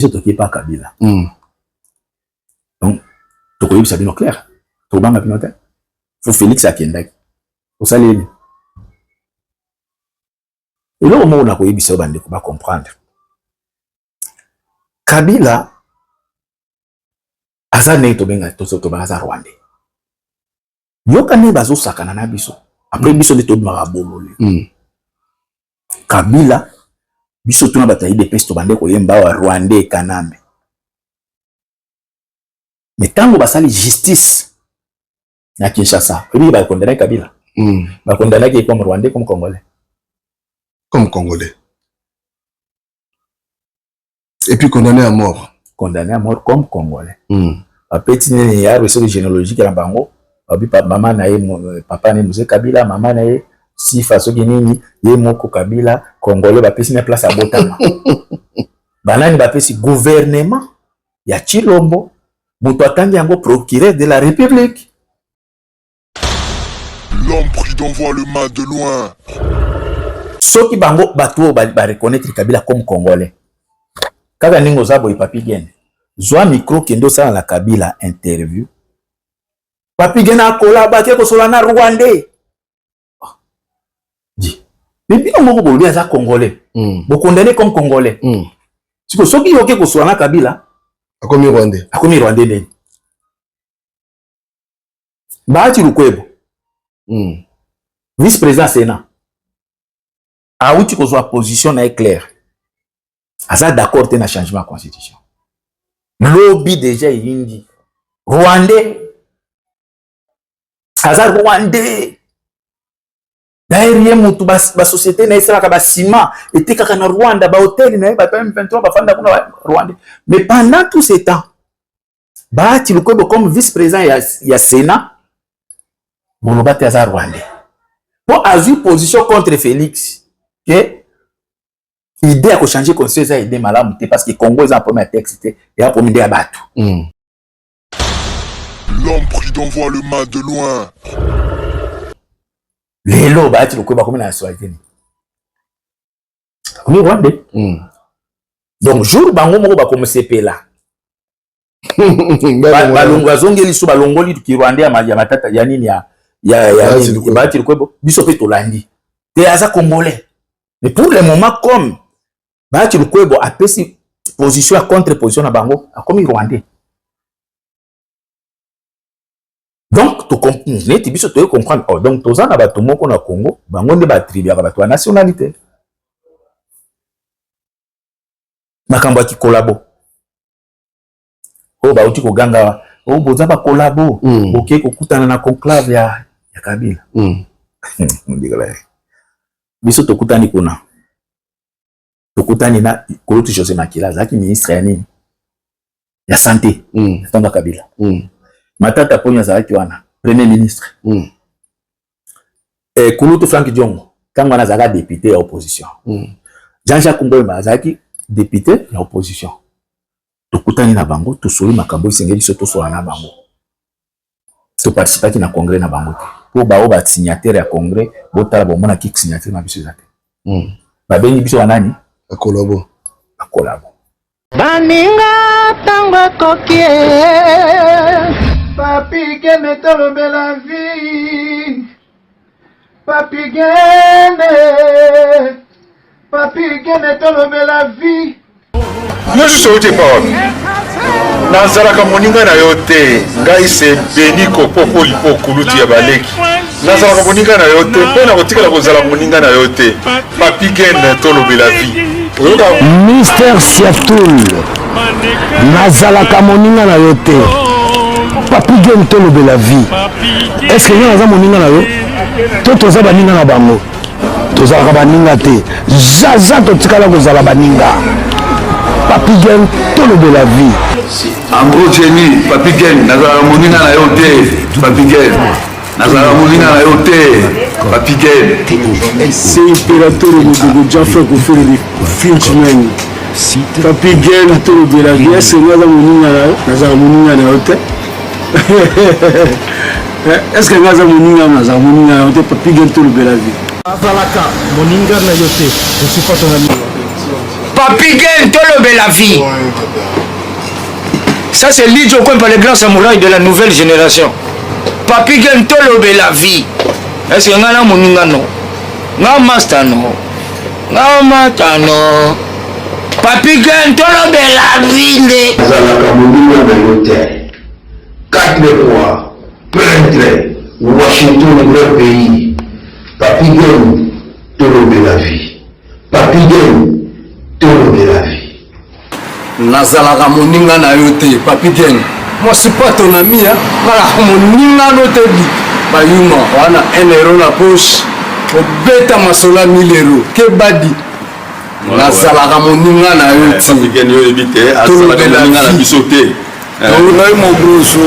Biso toke pa Kabila. Donc tokoyebisa bino clair, tobanga bino te. Fo Félix akendaki. Osali nini? Eloko moko nakoyebisa yo bandeko ba comprendre. Kabila aza ndenge tobenga tobenga aza rwandais. Yoka ndenge bazosakana na biso. Après biso nde tobimaka bolole. Kabila biso tuna bato ya UDPS tobande koyemba awa rwandais Kanambe. Mais ntango basali justice na Kinshasa, oyebi bakondamnaki Kabila. Bakondamnaki comme rwandais, comme congolais. Comme congolais. Et puis condamné à mort. Condamné à mort comme congolais. Bapeti nini ya soki généalogique na bango, babi mama na ye, papa na ye Mzee Kabila, mama na ye sifa soki nini, ye moko Kabila congolais, bapesi na place abotama. Banani bapesi? Gouvernement ya Tshilombo, moto atangi yango procureur de la République. L'homme prudent voit le mal de loin. Soki bango bato oyo ba reconnaître Kabila comme congolais, kaka ndenge oza boye, Papi Gene, zwa micro, kende osala na Kabila interview. Papi Gene akola bake kosola na rwandais di, mais bino moko bolobi aza congolais. Bokondamné comme congolais. Siko soki yoke kosola na Kabila, akomi rwandais. Akomi rwandais ndeni? Bahati Lukwebo, vice président Sénat, awuti kozwa position na ye claire, aza d'accord te na changement ya constitution. Lobi déjà eyindi rwandais, aza rwandais. D'ailleurs ye motu basociété na ye esalaka basima, etekaka na Rwanda, bahotel na ye, bato ya M23 bafanda kuna, rwandais. Mais pendant tout ce temps, Bahati Lukwebo comme vice président ya Sénat, boloba te aza rwandais, mpo azwi position contre Félix ke idée ya kochanger constitution eza idée malamu te, parce que Congo eza problème ya texte te, eya problème nde ya bato. L'homme prudent voit le mal de loin. Lelo Bahati Lukwebo bakomi na nationalité nini? Bakomi rwandais. Donc jour bango moko bakomosepela, bazongeli so, balongoli kirwandais ya matata ya nini ya Bahati Lukwebo, biso mpe tolandi te aza congolais. Mais pour le moment, comme Bahati Lukwebo apesi position ya contre position na bango, akomi rwandais. Donc neti biso toye comprendre, oh, donc toza na bato moko na Congo, bango nde baattribuaka bato ya nationalité. Makambo ya kikolabo oyo bauti koganga oyo boza bakolabo, boke kokutana na conclave ya Kabila. Biso tokutani kuna, tokutani na kulutu José Makila, azalaki ministre ya nini, ya santé, ntango ya Kabila. Matata Ponyo azalaki wana, premier ministre. Kulutu Frank Diongo ntango wana azalaka député ya opposition. Jean-Jacques Mboyema azalaki député ya opposition. Tokutani na bango, tosoli makambo esengeli biso tosola na bango. Toparticipaki na congrès na bango te, mpo bao basignataire ya congrès, botala, bomonaki signature na biso eza te. Babengi biso banani? Bakolabo. Bakolabo. Baninga, ntango ekoki. Papi Gene, tolobela vie. Papi Gene, Papi Gene, tolobela vie. Nyonso outi epa wapi? Nazalaka moninga na yo te. Ngai se Beni Kopopo Lipo, kulutu ya baleki. Nazalaka moninga na yo te, mpe nakotikala kozala moninga na yo te. Papi Gene, tolobela vie, oyoka. Mister Siatul, nazalaka moninga na yo te. Papi Gene, tolobela vie. Est-ce nga naza moninga na yo to toza baninga na bango? Tozalaka baninga te, zaza totikala kozala baninga. Papi Gen, tolobela vie. En gros, Jenny, Papi Gen, nazalaka moninga na yo te. Papi Gen, nazalaka moninga na yo te. Papi Gen. C'est Imperator Modogo Gianfranco Ferri Frenchman. Papi Gen, tolobela vie. Est-ce que naza moninga na yo? Nazala moninga na yo te. Est-ce que naza moninga? Nazala moninga na yo te. Papi Gen, tolobela vie. Azalaka moninga na yo te. Je suis pas ton ami. Papi Gen tolobela vie. Ça c'est Lidjo Kwempa le grand samouraï de la nouvelle génération. Papi Gen tolobela vie. Est-ce que nga na moninga no? Nga master no? Nga mata no? Papi Gen tolobela vie nde. Nazalaka moninga na yo te. 4 fois peintre Washington grand pays Papi Gen tolobela vie Papi Gen tolobela vie. Nazalaka moninga na yo te Papi Gen moi suis pas ton ami hein nalaka moninga no te di bayuma wana 1 euro na poche obeta masolo ya 1000 euro kebadi nazalaka moninga na yo eh, ti Gen yo oyebi te azalaka moninga na biso te Ngai Mogrosso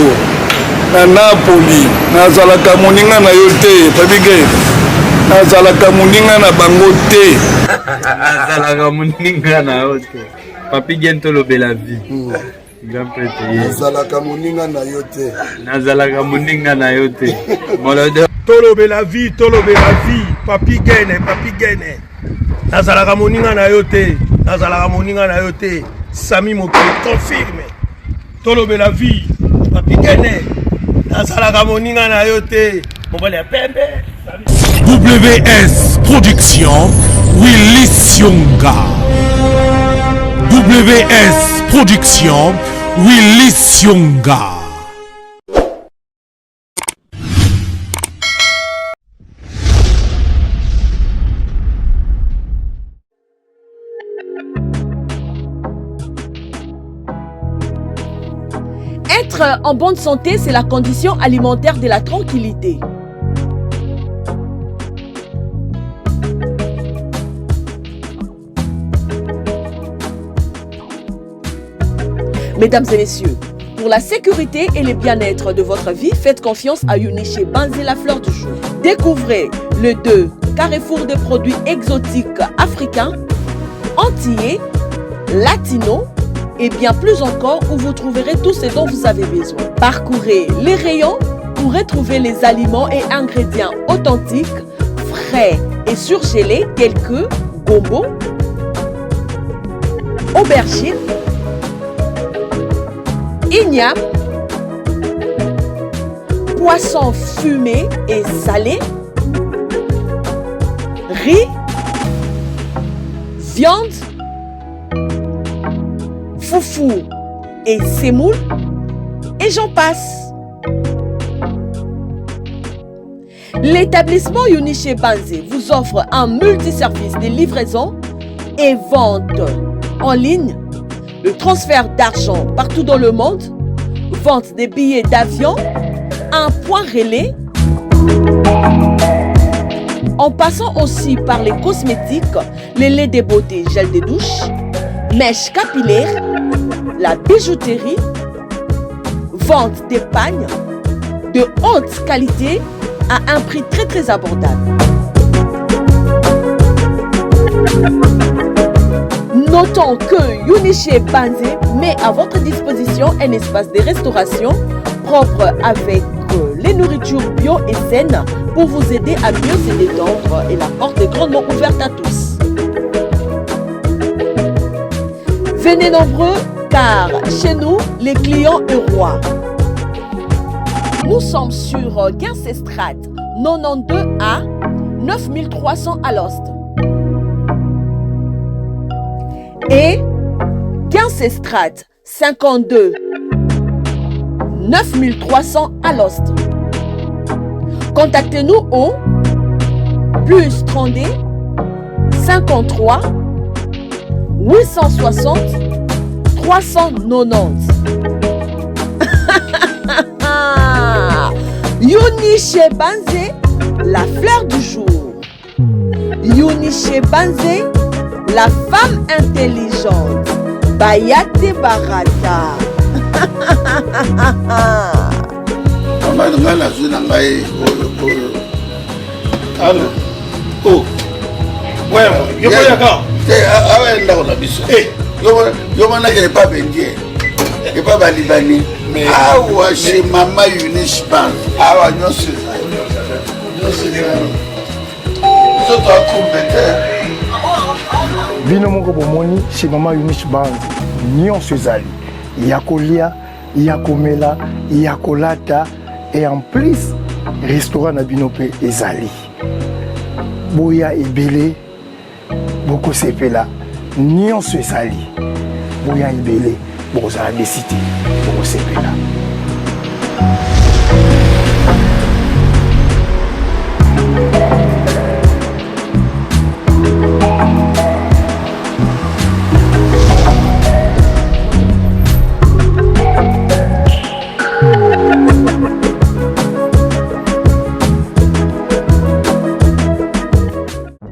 na Napoli nazalaka moninga na yo te Fabige nazalaka moninga na bango te nazalaka moninga na yo te Papi Gen tolobela vie hmm. grand prêtre ye nazalaka moninga na yo te nazalaka moninga na yo te molodo tolobela vie tolobela vie Papi Gene Papi Gene nazalaka moninga na yo te nazalaka moninga na yo te Sami Mokili confirme tolobela vie papikene nazalaka moninga na yo te mobali ya pembe WS Production Willy Sionga WS Production Willy Sionga Être en bonne santé, c'est la condition alimentaire de la tranquillité. Mesdames et messieurs, pour la sécurité et le bien-être de votre vie, faites confiance à Uniche Banzé la fleur du jour. Découvrez le 2 carrefour de produits exotiques africains, antillais, latinos et bien plus encore où vous trouverez tout ce dont vous avez besoin. Parcourez les rayons pour retrouver les aliments et ingrédients authentiques, frais et surgelés tels que gombo, aubergine, igname, poisson fumé et salé, riz, viande, foufou et semoule, et j'en passe. L'établissement Uniche Banze vous offre un multiservice de livraison et vente en ligne, le transfert d'argent partout dans le monde, vente des billets d'avion, un point relais, en passant aussi par les cosmétiques, les laits de beauté, gel de douche, mèches capillaires, la bijouterie, vente des pagnes de haute qualité à un prix très très abordable. Notons que Yuniche Banze met à votre disposition un espace de restauration propre avec euh, les nourritures bio et saines pour vous aider à mieux se détendre et la porte est grandement ouverte à tous. Venez nombreux car chez nous, les clients est roi. Nous sommes sur 15 Strat 92A 9300 à l'Ost. Et 15 Strat 52 9300 à l'Ost. Contactez-nous au plus 32 53 860 390. Yuni Banze, la fleur du jour. Yuni Banze, la femme intelligente. Bayate Barata. Mama ngai nazwi na ngai oyo oyo. Alo. Oh. Wewe, yo koyaka. Te awa ya ndako na biso. Eh. Yo mona ke epa bendie. Epa ba Libanais. Awa chez mama Eunice Bank. Awa nyonso ezali. Nyonso ezali. Biso toakumbe te. Bino moko bomoni chez Mama Eunice Banzi nyonso ezali ya kolia, ya komela, ya kolata et en plus restaurant na bino mpe ezali. Boya ebele bokosepela, nyonso ezali. Boya ebele bokozala desi te, bokosepela.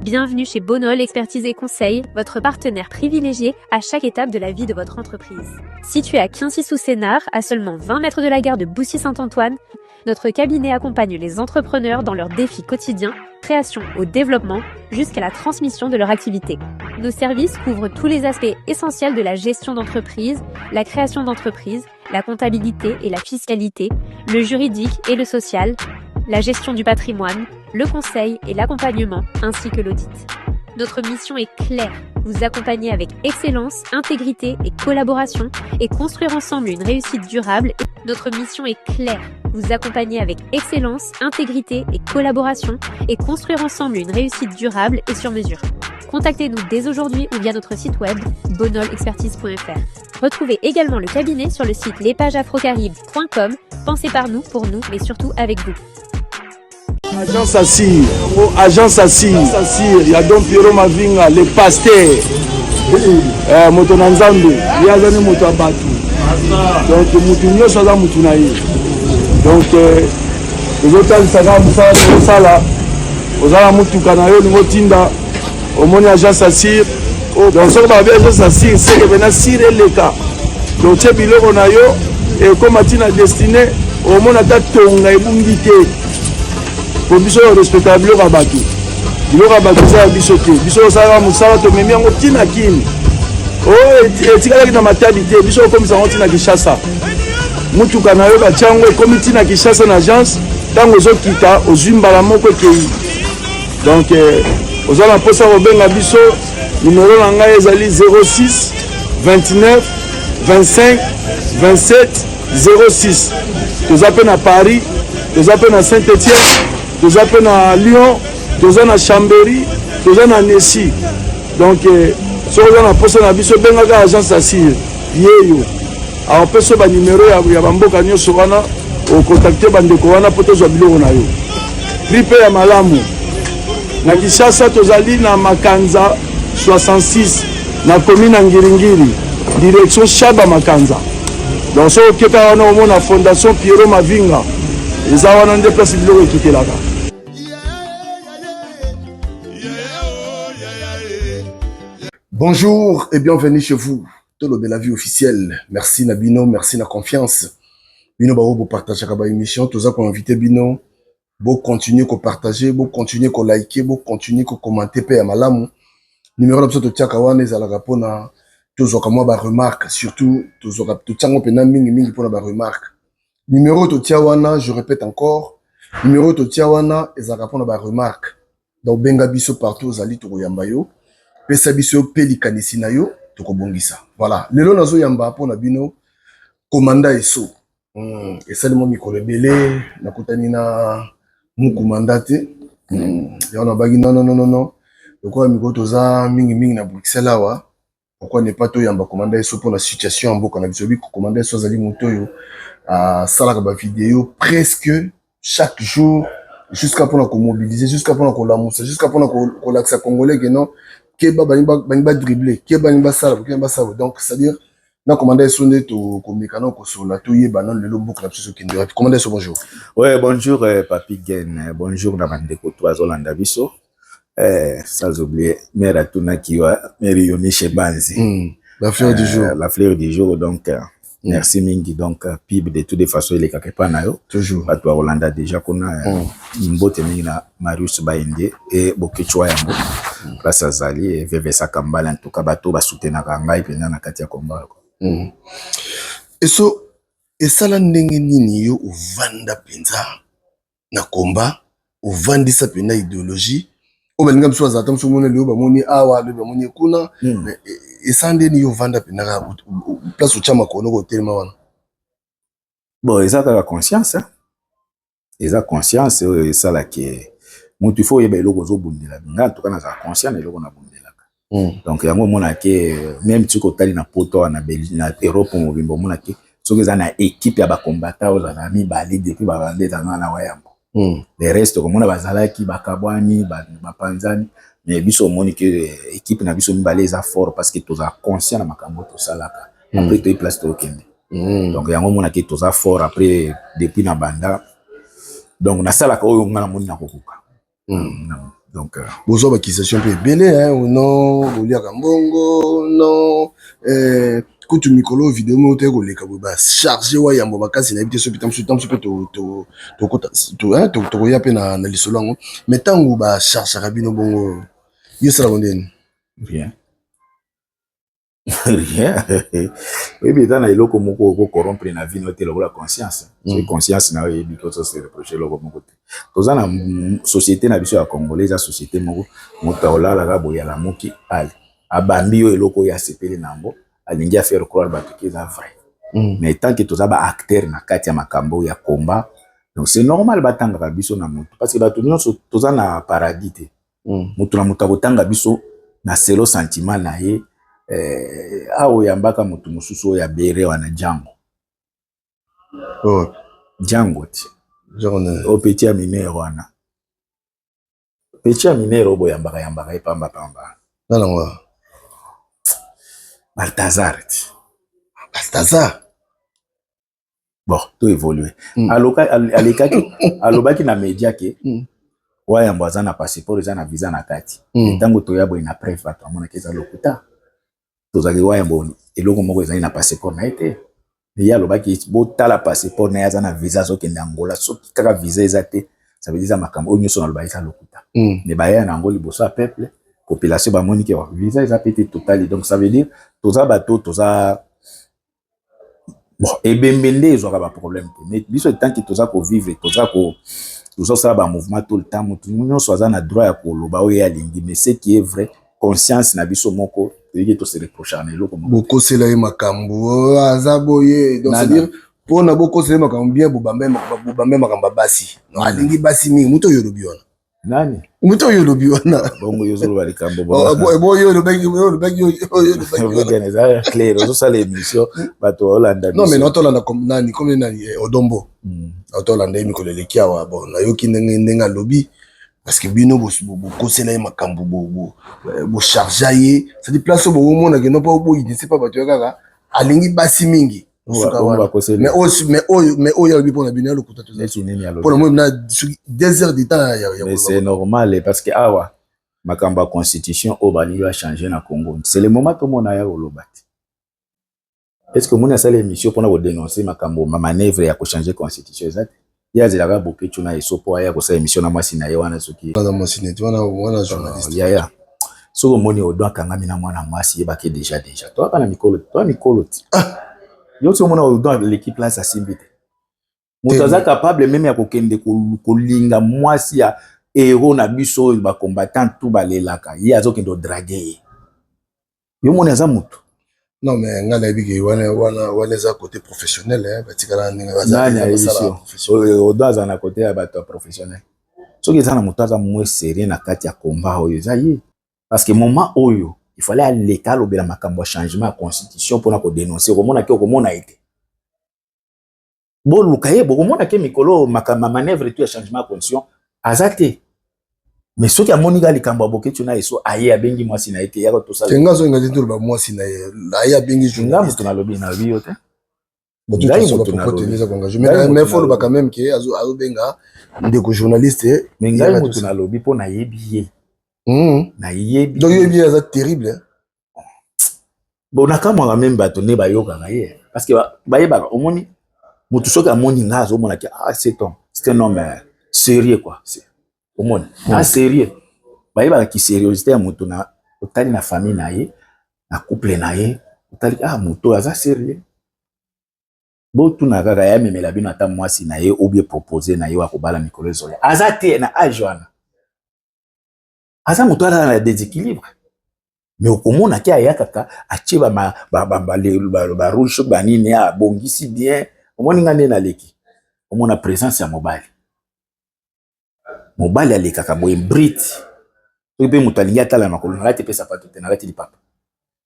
Bienvenue chez Bonol Expertise et Conseil, votre partenaire privilégié à chaque étape de la vie de votre entreprise. Situé à Quincy-sous-Sénard, à seulement 20 mètres de la gare de Boussy-Saint-Antoine, notre cabinet accompagne les entrepreneurs dans leurs défis quotidiens, création au développement, jusqu'à la transmission de leur activité. Nos services couvrent tous les aspects essentiels de la gestion d'entreprise, la création d'entreprise, la comptabilité et la fiscalité, le juridique et le social, la gestion du patrimoine, le conseil et l'accompagnement, ainsi que l'audit. Notre mission est claire, vous accompagner avec excellence, intégrité et collaboration et construire ensemble une réussite durable. Notre mission est claire, vous accompagner avec excellence, intégrité et collaboration et construire ensemble une réussite durable et sur mesure. Contactez-nous dès aujourd'hui ou via notre site web bonolexpertise.fr. Retrouvez également le cabinet sur le site lespagesafrocaribe.com. Pensez par nous, pour nous, mais surtout avec vous. Agence Assir, oh, agence Assir, Assir, ya Don Pierrot Mavinga, le pasteur. Eh, moto na Nzambe, ye aza ni moto ya bato. Donc moto nyonso aza moto na ye. Donc eh, tozotalisa kaka mosala tozosala, oza na motuka na yo olingi otinda, omoni agence Assir. Donc soki balobi agence Assir, seke pena sire eleka. Donc tie biloko na yo ekoma ti na destine, omona ata tonga ebungi te. Po biso oyo respectaka biloko ya bato, biloko ya bato eza ya biso te. Biso osalaka mosala, tomemi yango ti na Kin, oyo etikalaki na Matadi te, biso okomisa yango ti na Kinshasa. Motuka na yo batia yango ekomi ti na Kinshasa na agence, ntango ozokita ozwi mbala moko ekei. Donc eh, oza na mposa kobenga biso, numero na ngai ezali 06 29 25 27 06. Toza mpe na Paris, toza mpe na Saint Etienne, toza mpe na Lyon, toza na Chambéry, toza na Annecy. Donc eh, soki oza na mposa na biso, bengaka agence Assire yeyo akopesa ba numero ya, ya bamboka nyonso wana, okontakte bandeko wana mpo tozwa biloko na yo prix mpe ya malamu. Na Kinshasa tozali na Makanza 66 na commune ya Ngiringiri, direction Shaba Makanza. Donc soki okeka wana omona fondation Pierrot Mavinga eza wana, nde place biloko ekitelaka. Bonjour et bienvenue chez vous. Tolobela vie officielle. Merci na bino, merci na confiance. Bino ba bo partager ba émission, toza ko inviter bino bo continuer ko partager, bo continuer ko liker, bo continuer ko commenter pe ya malamu. Numéro na biso totiaka wana ezalaka pona tozwaka mwa ba remarque, surtout tozwaka totiango mpena mingi mingi pona ba remarque. Numéro totia wana, je répète encore, numéro totia wana ezalaka pona ba remarque. Donc benga biso partout ozali, tokoyamba yo, pesa biso pe likanisi na yo, tokobongisa. Voilà, lelo nazoyamba pona bino Komanda Esso. Esali mwa mikolo ebele nakutani na mukumanda te. Yango nabaki non non non non, lokola mikolo toza mingi mingi na Bruxelles awa, pourquoi ne pas toyamba Komanda Esso mpona situation ya mboka na biso. Bi Komanda Esso azali moto oyo asalaka ba video presque chaque jour, jusqu'à mpona komobiliser, jusqu'à mpona kolamusa, jusqu'à mpona kolakisa Congolais que non, keba balingi ba dribbler, keba balingi basala, keba basala. Donc c'est-à-dire na Komanda Esso nde tokomeka na kosola, toyeba nano lelo mboka na biso ezokende wapi. Komanda Esso, bonjour. Ouais, bonjour eh, Papi Gen, bonjour na bandeko to azolanda biso. Eh, sans oublier mère atunaki yo, mère Eunice Banzi. La fleur du jour. La fleur du jour, donc merci mingi. Donc pib de toutes les façons elekaka epa na yo. Toujours. Bato bakolanda déjà kuna mbote mingi na Marius Baende et Bokechwa yango. Place azali et Veve Sakambala, en tout cas bato basoutenaka ngai mpenza na kati ya combat. Eso esala ndenge nini yo ovanda mpenza na combat, ovandisa mpenza idéologie? Oyo balinga biso bazala ta mosu omoni lelo bamoni awa, lobi bamoni kuna. Mais esa ndeni yo ovanda mpenza kaka place otya makolo kotelema wana? Bon, eza kaka conscience, hein? Eza conscience oyo esalaki motu. Il faut oyeba eloko ozobundela. Nga en tout cas nazala conscient na eloko nabundelaka. Donc yango omonake, même soki otali na poto awa, na Europe mobimba, omonake soki eza na équipe ya bacombattants oyo ozala mibale depuis babanda, ezalanga na Wayambo. Le reste okomona bazalaki bakabwani, bapanzani. Mais biso omoni ke équipe na biso mibale eza fort parce que tozala conscient na makambo oyo tosalaka. Après toyi place tokende. Donc yango omonaki toza fort. Après, depuis na banda, donc nasalaka oyo nga namoni nakokoka. Donc Bozwa baaccusation mpe ebele, non boliaka mbongo, non kutu mikolo video moko te koleka boye, bacharge Wayambo makasi. Nayebi te soki tamosu mpe tokoya mpe na lisolo yango. Mais ntango bachargeaka bino bongo, yo osalaka ndeni? Rien, rien. Oyebi, eza na eloko moko okocorrompre na vie no te lokola conscience. Soki conscience na yo oyebi ke ozose reproche eloko moko te. Toza na société na biso ya Congolais, eza société moko moto aolalaka boye, alamuki, ale abambi yo eloko oyo asepeli na yango, alingi afaire croire bato ke eza vrai. Mais tant que toza baacteur na kati ya makambo oyo ya combat, donc c'est normal batangaka biso na motu, parce que bato nyonso toza na paradis te. Moto na moto akotanga biso na selon sentiment na ye. Awa oyambaka moto mosusu oyo abere wana Django. Oh. Django ti o petit ya minere wana, petit ya minere oyo boyambaka yambaka ye pamba pamba. Nanango? Baltazar ti. Baltazar. Bon, to évolue. Alekaki, alobaki na média ke Wayambo aza na passeport, eza na visa na kati. Ntango toya boye na preuve, bato bamonaki eza lokuta. Tozalaki Wayambo eloko moko ezali na passeport na ye te. Ye alobaki botala passeport na ye, aza na visa, azokende Angola. Soki kaka visa eza te, ça veut dire eza makambo oyo nyonso naloba eza lokuta. Mais baya na yango liboso ya peuple, population bamoni ke visa eza pe te totali. Donc ça veut dire toza bato toza bon, ebembe nde ezwaka baproblème te. Mais biso, tant que toza kovivre, toza ko tozosala bamouvement tout le temps, motu nyonso aza na droit ya koloba oyo ye alingi. Mais ce qui est vrai, conscience na biso moko toyeki tose reprochaka na eloko moko. Bokosela ye makambo, aza boye, donc c'est-à-dire mpona bokosela ye makambo bien, bobambe makambo ya basi, alingi basi mingi. Moto oyo olobi wana? Nani? Moto oyo olobi wana. Bongo yo ozoloba likambo. Oyo olobaki, oyo olobaki, oyo olobaki. Eza clair, ozosala émission, bato baolanda. Non, mais naotolanda nani, comme nani, Odombo. Naotolanda ye mikolo eleki awa. Bon, nayoki ndenge alobi, parce que bino bokosela ye makambo, bocharge ye, c'est-à-dire place oyo bokomonake no mpo boyinisi mpa bato ya kaka alingi basi mingi. Mais oyo alobi mpona bino ya lokuta, mpona moi na soki 2 heures de temps. Mais c'est normal, parce que awa makambo ya constitution oyo balingi bachange na Congo, c'est le moment tomona ya koloba te. Est ce que omoni asala émission mpona kodénoncer makambo ma manœuvre ya kochange constitution? Eza te. Ye azelaka Bokecu na eso mpo aya kosala émission na mwasi na ye wana. Soki yaya, soki omoni Odo akangami na mwana mwasi, yebaki déjà toyaka na mikolo, toya mikolo ti yo ti omona Odo aleki place, asimbi te. Moto aza capable même ya kokende kolinga mwasi ya héros na biso oyo bacombattant tu balelaka, ye azokende odraguer ye. Yo moni aza motu. Non, mais nga nayebi ke wana eza côté professionnel, batikala ndenge. Nani ayebisi yo Odo aza na côté ya bato ya professionnel? Soki eza na moto aza moins sérieux na kati ya combat oyo, eza ye, parce que moment oyo il fallait aleka alobela makambo ya changement ya constitution mpona kodénoncer, okomonaki, okomona ye te. Boluka ye, bokomona ke mikolo makambo ya manœuvre tu ya changement ya constitution aza te. Mais soki amoni kaka likambo ya Bokecu na Eso, aye abengi mwasi na ye te, yaka tosala. Nga azolinga te toloba mwasi na ye, aye abengi. Nga moto nalobi, nalobi yo te. Mais faut loba quand même ke azobenga ndeko journaliste. Mais ngai moto nalobi mpo nayebi ye. Nayebi. Donc yoyebi ye, aza terrible. Bon, nakamwaka même bato nde bayokaka ye, parce que bayebaka, omoni motu soki amoni nga, azomonaki ah, c'est un homme sérieux quoi. Omoni ah, sérieux, bayebaka ki sérieuxité ya motu na otali na famille na ye, na couple na ye, otali ah, motu oyo aza sérieux. Botuna kaka ye, amemela bino ata mwasi na ye ou bien propose na ye wa kobala mikolo ezoya. Aza te na age wana. Aza moto alala na déséquilibre. Mais okomona ke ayakaka atie ba ba ba ba, ba, ba rouge soki banini abongisi bien. Omoni nga nde naleki. Omona présence ya mobali. Mobali alekaka boye brite. Soki mpe moto alingi atala makolo nalati mpe sapato te nalati lipapa.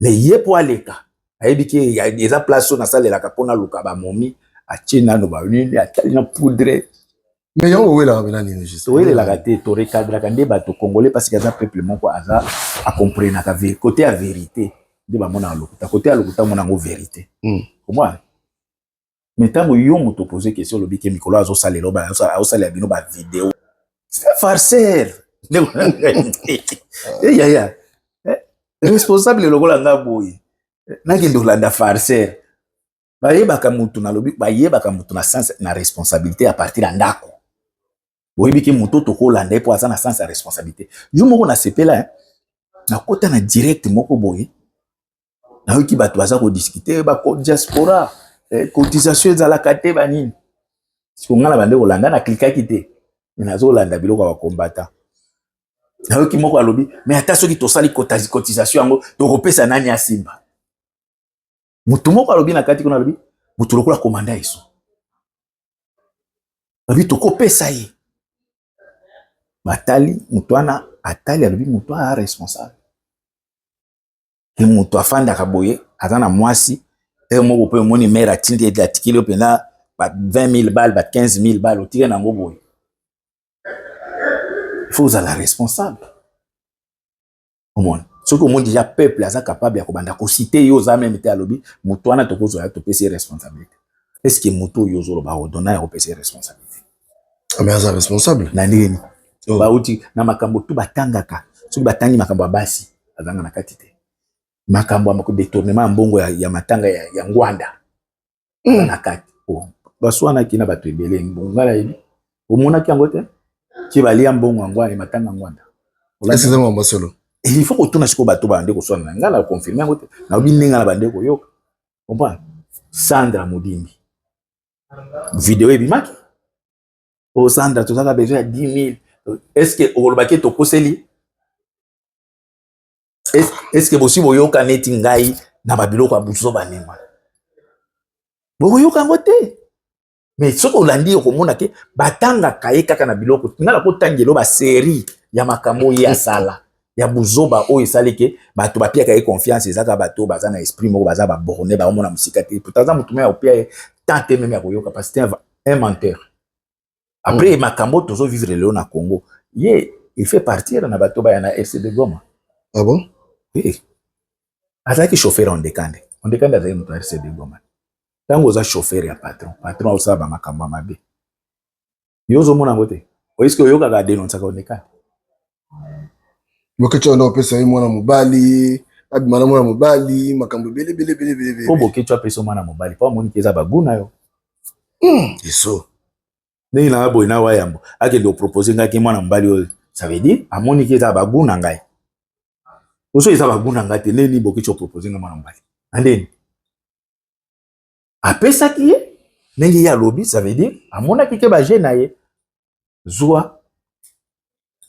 Mais ye mpo aleka ayebi ke eza place oyo nasalelaka mpo naluka bamomi atie nano banini atali na poudre. Mais yango owelaka mpena nini juste? Towelelaka te, torecadraka nde bato congolais parce que aza peuple moko aza akomprenaka côté ya vérité nde bamonaka lokuta, côté ya lokuta omona yango vérité. Omona? Mais ntango yo moto opose question olobi ke mikolo azosalela azosalela bino ba vidéo. C'est un farceur. Eh yaya. Responsable lokola nga boye. Nakende kolanda farceur. Bayebaka mutu nalobi bayebaka mutu na sens na responsabilité à partir ya ndako. Boyebi ke mutu tokolanda ye po aza na sens ya responsabilité. Yo moko nasepela nakota na direct moko boye. Nayoki bato baza kodiscute ba diaspora cotisation ezalaka te banini. Siko nga na bande kolanda na klikaki te. Nazolanda biloko ya bakombata. Nayoki moko alobi mais ata soki tosali cotisation yango tokopesa nani asimba. Mutu moko alobi na kati kuna alobi mutu lokola komanda eso. Alobi tokopesa ye. Batali mutu wana atali alobi mutu a responsable. Ke mutu afandaka boye aza na mwasi e moko pe omoni mère atindi ete atikeli yo mpenza ba 20 000 balles ba 15 000 balles otike nango boye. Il faut ozala responsable. Omona soki omoni déjà peuple aza capable ya kobanda kosite yo oza meme te alobi moto wana tokozwa ya topesi ye responsabilité. Est ce que moto oyo ozoloba odona ya kopesa ye responsabilité? Mais aza responsable na ndenge nini? Oh. Bauti na makambo tu batangaka, soki batangi makambo ya basi azanga na kati te, makambo ya détournement ya mbongo ya matanga ya Ngwanda na kati. Oh. Baswanaki na bato ebele, ngai nayebi omonaki yango te ti balia mbongo ya Ngwanda matanga Ngwanda. Est-ce que c'est solo? Il faut kotuna sikoyo bato bande koswana na ngai na confirme yango te, nayebi ndenge na bande koyoka. Comprendre? Sandra Mudimbi video ebimaki o Sandra tozaka besoin ya 10 000. Est-ce que okolobaki tokoseli? Est-ce que bosi boyoka neti ngai na babiloko ya buzoba ndenge wana? Bokoyoka yango te. Mais soki olandi okomona ke batangaka ye kaka na biloko. Nga nakotangela ba série ya makambo ye asala ya buzoba oyo esali ke bato bapiaka ye confiance. Ezaka bato baza na esprit moko baza ba borné, baomona mosika te. Pourtant aza motu moko ya kopia ye tant te meme ya koyoka parce que c'est un menteur. Après makambo tozo vivre lelo na Congo, ye il fait partir na bato baya na RCD Goma. Ah bon? Oui. Azalaki chauffeur Ondekande. Ondekande azalaki moto ya RCD Goma. Tango oza chauffeur ya patron, patron osala ba makambo ya mabe. Yo ozomona yango te. Oyeski oyokaka adenonsaka Ondekande. Boketshu wana opesa ye mwana mobali, abima na mwana mobali, makambo ebele ebele ebele ebele. Po Boketshu apesa mwana mobali, po amoni ke eza bagu na yo. Eso. Ndenge na boye na wayambo, akende kopropose ngai ke mwana mobali oyo, ça veut dire amoni ke eza bagu na ngai. Oso eza bagu na ngai te, ndenge nini Boketshu opropose ngai mwana mobali? Na ndenge apesaki ye, ndenge ye alobi, ça veut dire amonaki ke ba jeu na ye. Zwa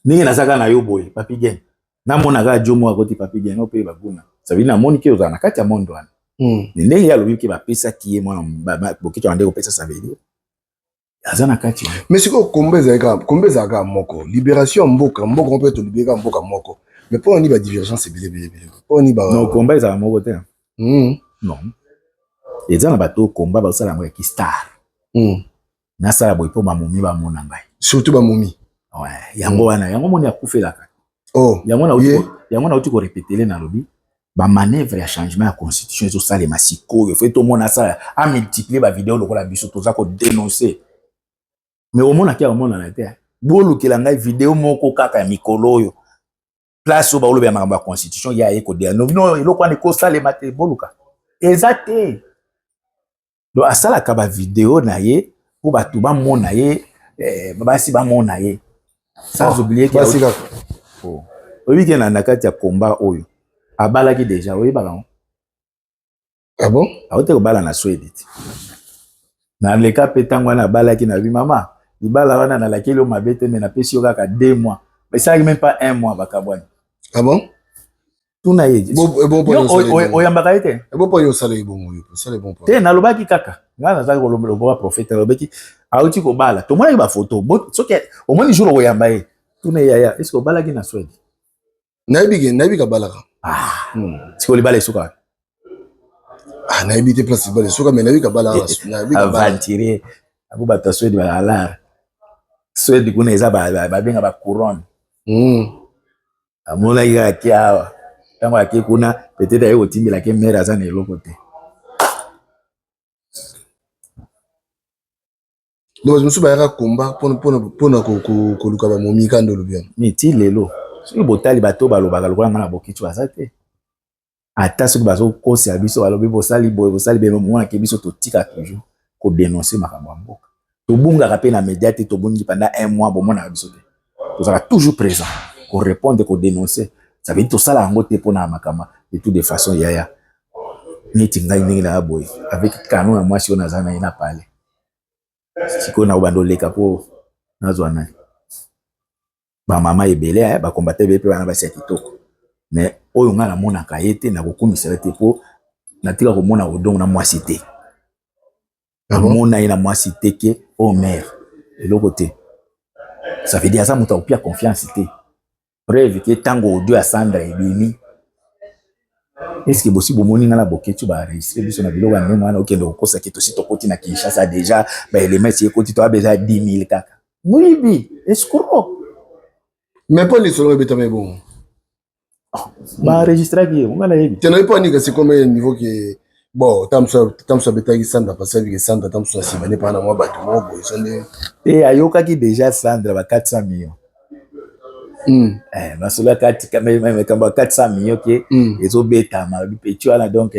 ndenge nazaka na yo boye Papi Gen, namona kaka jo moko akoti Papi Gen ope baguna, ça veut dire namoni ke ozala na kati ya monde wana. Mais ndenge ye alobi ke bapesaki ye mwana Boketshu ande kopesa, ça veut dire aza na kati. Mais sikoyo komba ezalaka, komba ezalaka moko, libération ya mboka, mboka mpe tolibere kaka mboka moko. Mais mpo nini ba divergence ebele ebele ebele? Mpo nini ba Non, komba ezalaka moko te. Non. Eza na bato komba basala yango ya ki star. Nasala boye mpo bamomi bamona ngai. Surtout bamomi. Ouais, yango wana, yango moni akufelaka. Oh, yango na yango nauti korepetele nalobi ba manœuvre ya changement ya constitution ezosalema sikoyo. Faut tomona asala a multiplier ba vidéo lokola biso toza ko dénoncer. Mais omonaki omonana te. Bolukela ngai vidéo moko kaka ya mikolo oyo. Place oyo balobela makambo ya constitution ya ye ko dénoncer. Non, eloko wana ekosalema te, boluka. Eza te. Donc asalaka ba vidéo na ye po bato bamona ye, basi bamona ye. Sans oublier que basi kaka. Oh. Oyebi ke na kati ya combat oyo abalaki déjà, oyebaka ngo? Ah bon? Aote kobala na Swede ti. Na leka pe tango wana abalaki na bi mama, libala wana nalakeli yo mabe te mais napesi yo kaka 2 mois. Esalaki même pas un mois, bakabwani. Ah bon? Tuna ye, oyambaka ye te. Ebopo yo osala ebongo, yo osala ebongo. Te, nalobaki kaka ngai nazalaki koloba prophète, nalobaki auti kobala, tomonaki bafoto. Soki omoni jour okoyamba ye, tuna ye: yaya, est ce que obalaki na Swede? Nayebi ke, nayebi kabalaka. Ah, sikoyo libala esuka? Ah, nayebi te place libala esuka, mais nayebi kabalaka, nayebi kabala. Aventurier abo, bato ya Swede balalare Swede kuna eza babenga bacouronne. Amonaki kaka ke awa, ntango ake kuna, peut-être aye kotimbelaki mare aza na eloko te. Donc bato mosusu bayaka komba mpona koluka bamomika nde olobi yango. Mais ti lelo, soki botali bato balobaka lokola nga na Bokicu baza te. Ata soki bazokosa biso, balobi bosali boye, bosali boye, monake biso totika toujours kodénoncer makambo ya mboka. Tobungaka mpe na média te, tobungi pendant un mois, bomonaka biso te, tozalaka toujours présent korépondre, kodénoncer. Ça veut dire tosala yango te mpona makambo de toute façon. Yaya, neti ngai ndenge naa boye avec kano ya mwasi oyo naza na ye na pale, sikoyo na kobanda oleka mpo nazwa nani? Bamama ebele bakombata ebele mpe bana basi ya kitoko, mais oyo ngai namonaka ye te, nakokumisa ye te, mpo natika komona Odongo na mwasi te. Namona ye na mwasi te ke o mare eloko te. Ça veut dire aza moto akopia confiance te. Preuve ke ntango audio ya Sandra ebimi, est-ce bosi bomoni nga na Boketi baenregistrer biso na biloko ya ndenge wana? Okende kokosaki, tosi tokoti na Kinshasa déjà, baélément esi ekoti, toya besoin ya 10 000 kaka. Moyibi, escroc. Mais mpo lisolo ebetama ebongo? Baenregistraki ye, nga nayebi. Te, nayebi mpo anika c'est niveau ke bon, ta mosu abetaki Sandra, parce abike Sandra ta mosu na nsima ne mpana na mwa bato moko boye so nde. Te, ayokaki déjà Sandra ba 400 millions. Masolo ya makambo ya 400 millions ke ezobetama, alobi peti wana. Donc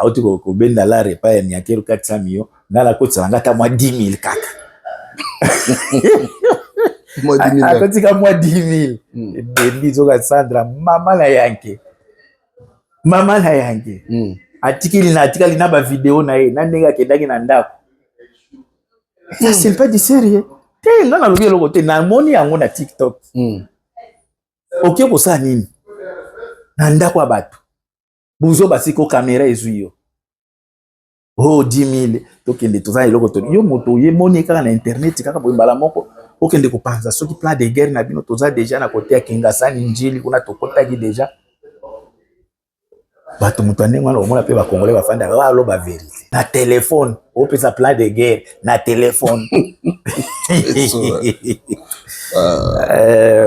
auti kobenda la repas ya Niakero 400 millions, ngai nakotisaka nga ata mwa 10 000 kaka. Akotika mwa 10 000 ebendi zoka Sandra, mama na yanke, mama na yanke atikili na atikali na bavideo na ye na ndenge akendaki na ndako. Ça, c'est pas du sérieux te. Nga nalobi eloko te, namoni yango na TikTok. Oke kosala nini na ndako ya bato? Buzoba. Siko kamera ezwi yo, oh 10 000, tokende, toza eloko to yo moto oyemoni kaka na internet kaka boye, mbala moko okende kopanza soki plan de guerre na bino. Toza déjà na kote ya Kingasani, Njili kuna tokotaki déjà bato. Moto ya ndenge wana, omona mpe bakongolais bafandaka, baloba vérité na telefone, opesa plan de guerre na telefone.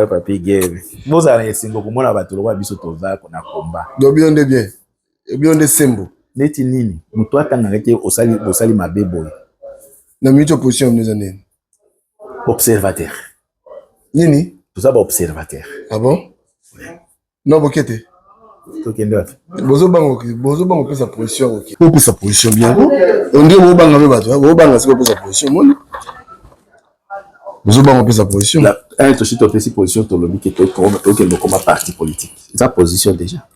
Papi Guerre, bozala na esengo komona bato lokola biso toza na komba. Donc bino nde bien, bino nde sembo. Neti nini? Moto atangaka te, osali, bosali mabe boye. Na minute, opposition bino eza nini? Observateur. Nini? Toza baobservateur. Ah bon? Non, boke te. Tokende wapi? Bozobanga opesa position, oke opesa position bien, ondire bobanga mpe bato bobanga. Soki opesa position, moni bozobanga opesa position. Tosi topesi position, tolobi ke tokende okoma parti politique, eza position déjà.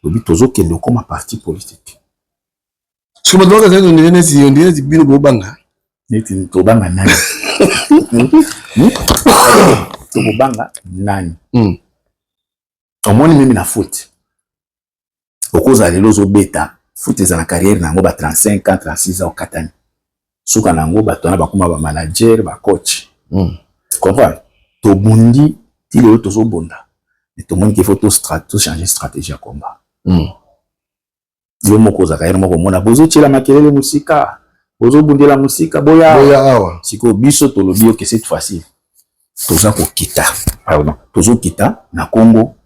Lobi tozokende okoma parti politique. Soki bato bakazali, ondire neti bino bobanga. Neti tobanga nani? Tokobanga nani? Omoni, meme na foot, okozala lelo ozobeta foot, eza na carrière na yango ba 35 ans, 36 ans, okatani, suka na yango bato wana bakóma bamanager, bacoach. Comprendre, tobundi ti lelo, tozobunda, tomoni qu'il faut tochanger stratégie ya combat. Yo moko ozalaka ye moko, omona bozotiela makelele mosika, bozobundela mosika, boya awa. Sikoyo biso tolobi oke, cette fois-ci toza kokita, pardon, tozokita na Congo.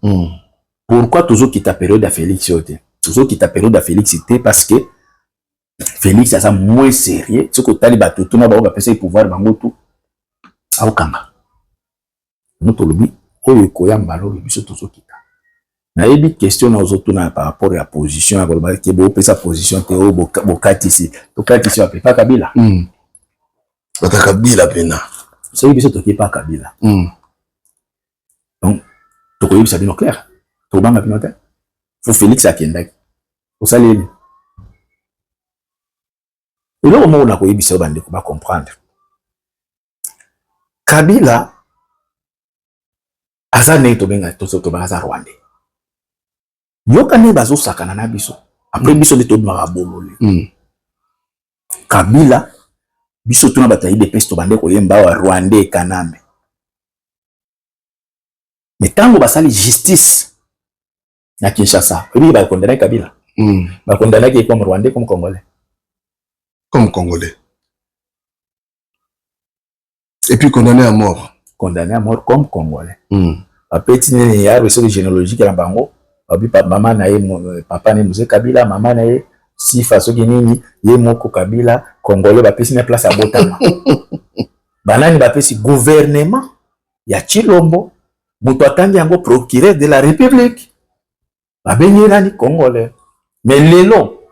Pourquoi tozokita période ya Félix oyo te? Tozokita période ya Félix te parce que Félix aza moins sérieux. Soki otali bato tuna bango bapesaki pouvoir, bango tu aokanga no. Tolobi oyo ekoya mbala oyo biso tozokita. Nayebi question na ozotuna par rapport ya position ya koloba ke bopesa position te, oyo bokatisi, tokatisi wapi? Pa Kabila. Bata Kabila mpena. Soki biso toki pa Kabila, donc tokoyebisa bino clair, tokobanga bino te. Fo Félix akendaki, osali nini? Eloko moko na koyebisa yo, bandeko bacomprendre, Kabila. Aza ndenge tobenga tobenga aza rwandais. Yoka ndenge bazosakana na biso. Après biso nde tobimaka bolole. Kabila biso tuna bato ya UDPS tobande koyemba awa rwandais Kanambe. Mais ntango basali justice na Kinshasa, oyebi bakondamnaki Kabila? Bakondamnaki comme rwandais, comme congolais? Comme congolais. Et puis condamné à mort. Condamné à mort comme congolais. Bapeti nini ya soki généalogique na bango, babi mama na ye, papa na ye Mzee Kabila, mama na ye Sifa soki nini, ye moko Kabila congolais, bapesi na place abotama. Banani bapesi? Gouvernement ya Tshilombo, moto atangi yango procureur de la République, babengi ye nani? Congolais. Mais lelo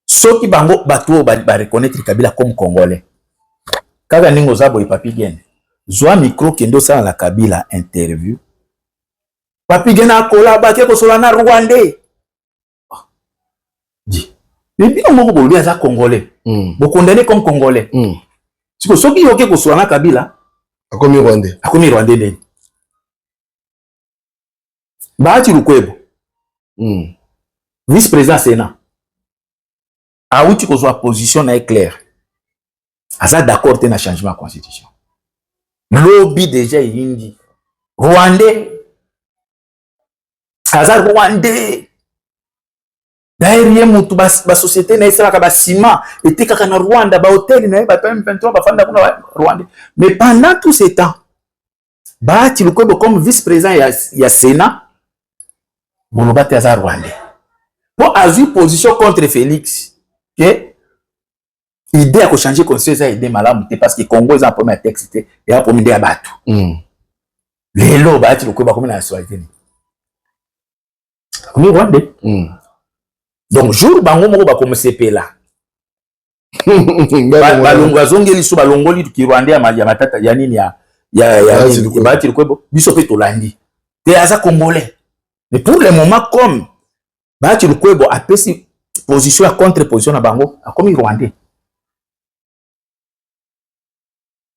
soki bango bato oyo bareconnaître Kabila comme congolais, kaka ndenge oza boye, Papi Gene, zwa micro, kende osala na Kabila interview. Papi Gene akola bake kosola na rwandais di, mais bino moko bolobi aza congolais, bokondamner comme congolais. Siko soki yoke kosola na Kabila, akomi rwandais. Akomi rwandais ndeni? Bahati Lukwebo, vice président Sénat, awuti kozwa position na ye claire, aza d'accord te na changement ya constitution. Lobi déjà eyindi rwandais, aza rwandais. D'ailleurs ye motu basociété na ye esalaka basima, etekaka na Rwanda, bahôtel na ye, bato ya M23 bafanda kuna, rwandais. Mais pendant tout ce temps, Bahati Lukwebo comme vice président ya Sénat, boloba te aza rwandais, mpo azwi position contre Félix ke idée ya kochanger constitution eza idée malamu te, parce que Congo eza problème ya texte te, eza problème nde ya bato. Lelo Bahati Lukwebo bakomi na nationalité nini? Akomi rwandais. Donc jour bango moko bakomosepela, balongo azongeli so, balongoli kirwandais ya Matata ya nini ya Bahati Lukwebo, biso mpe tolandi te aza congolais. Mais pour le moment, comme Bahati Lukwebo apesi position ya contre position na bango, akomi rwandais.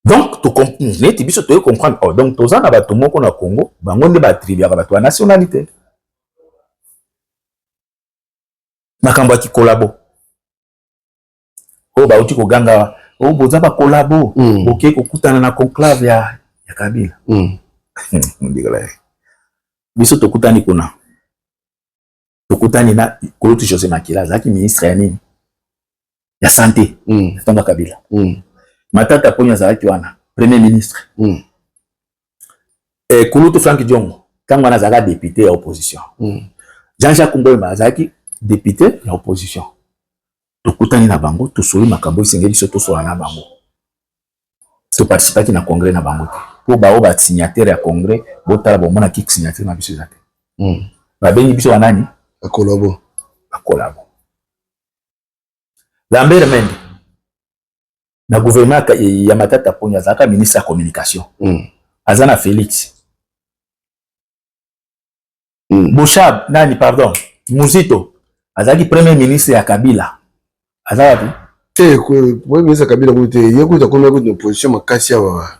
Donc neti biso toye comprendre, oh, donc toza na bato moko na Congo, bango nde baattribuaka bato ya nationalité. Makambo ya kikolabo oyo bauti koganga, oyo boza bakolabo, bokei kokutana na conclave ya Kabila. Biso tokutani kuna, tokutani na kulutu José Makila, azalaki ministre ya nini, ya santé, ntango ya Kabila. Matata Ponyo azalaki wana, premier ministre. Kulutu Frank Diongo ntango wana azalaka député ya opposition. Jean-Jacques Mboyema azalaki député ya opposition. Tokutani na bango, tosoli makambo esengeli biso tosola na bango. Toparticipaki na congrès na bango te, mpo bao basignataire ya congrès, botala, bomonaki signature na biso eza te. Babengi biso banani? Bakolabo. Bakolabo. Lambert Mende na gouvernement ya Matata Ponyo azalaka ministre ya communication. Aza na Félix. Boshab nani, pardon, Muzito azalaki premier ministre ya Kabila, aza wapi? Te, premier ministre ya Kabila kutu te, ye kutu akomi kutu na position makasi awa,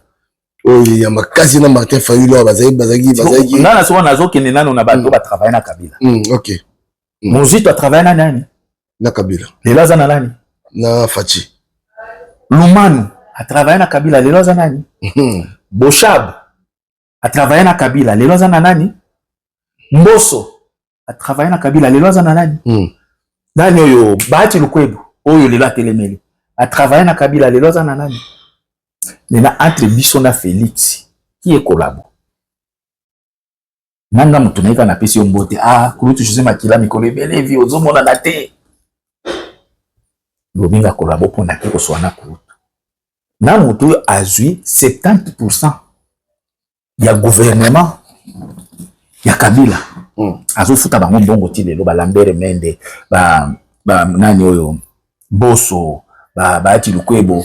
oyo ya makasi na Martin Fayulu awa, bazalaki bazalaki bazalaki. Nga na soko nazokende nano na bato batravaille na Kabila. Muzito atravaille na nani? Na Kabila. Lelo aza na nani? Na Fatshi. Lumanu atravaille na Kabila, lelo aza nani? Boshab atravaille na Kabila, lelo aza na nani? Mboso atravaille na Kabila, lelo aza na nani? Nani oyo Bahati Lukwebo oyo lelo atelemeli, atravaille na Kabila, lelo aza na nani? Maintenant, entre biso na Félix, qui est collabo? Nanga moto naye kaka napesi yo mbote, ah, kulutu José Makila, mikolo ebele vi ozomonana te, lobenga collabo mpo nake koswa na kulutu na moto oyo azwi 70% ya gouvernement ya Kabila, azofuta bango mbongo ti lelo, baLambert Mende, ba nani oyo, Mboso, Bahati Lukwebo,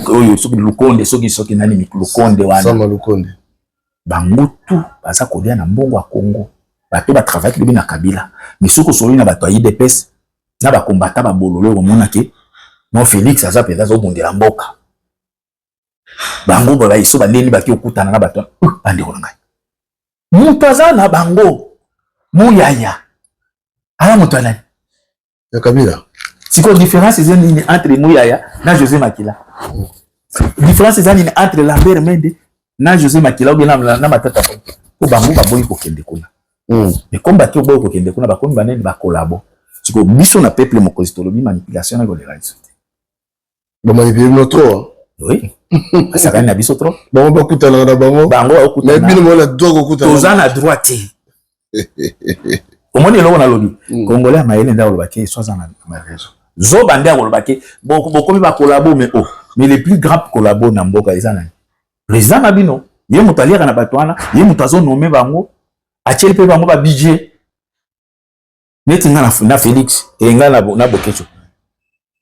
oyo soki Lukonde, soki nani Lukonde wana. Sama Lukonde. Bango tu baza kolia na mbongo ya Congo, bato batravaillaki lobi na Kabila. Mais soki osoli na bato ya UDPS na bakombata babololo, okomona ke non, Félix aza mpenza azobundela mboka. Bango balaiso bandeni baki okutana na bato bandeko na ngai. Moto aza na bango muyaya aza moto ya nani? Ya Kabila. Sikoyo différence eza nini entre Muyaya na José Makila? Différence eza nini entre Lambert Mende na José Makila ou bien na, na Matata Ponyo? Po bango baboyi kokende kuna. Mais comme bato boyi kokende kuna bakomi banani bakolabo. Sikoyo biso na peuple mokonzi tolobi manipulation na koleka biso te. Bamanipule bino trop. Oui. Basakani na biso trop. Bango bakutanaka na bango. Bango bakutana. Mais bino bona droit kokutana. Toza na droit te. Omoni eloko nalobi. Congolais ya mayele nde akoloba ke so aza na raison. Zoba nde akoloba ke bokomi ba collabo mais oh mais le plus grand collabo na mboka eza nani? Président na bino. Ye moto aliaka na bato wana, ye moto azo nommer bango, atieli mpe bango ba budget. Neti nga na Felix e nga na Boketshu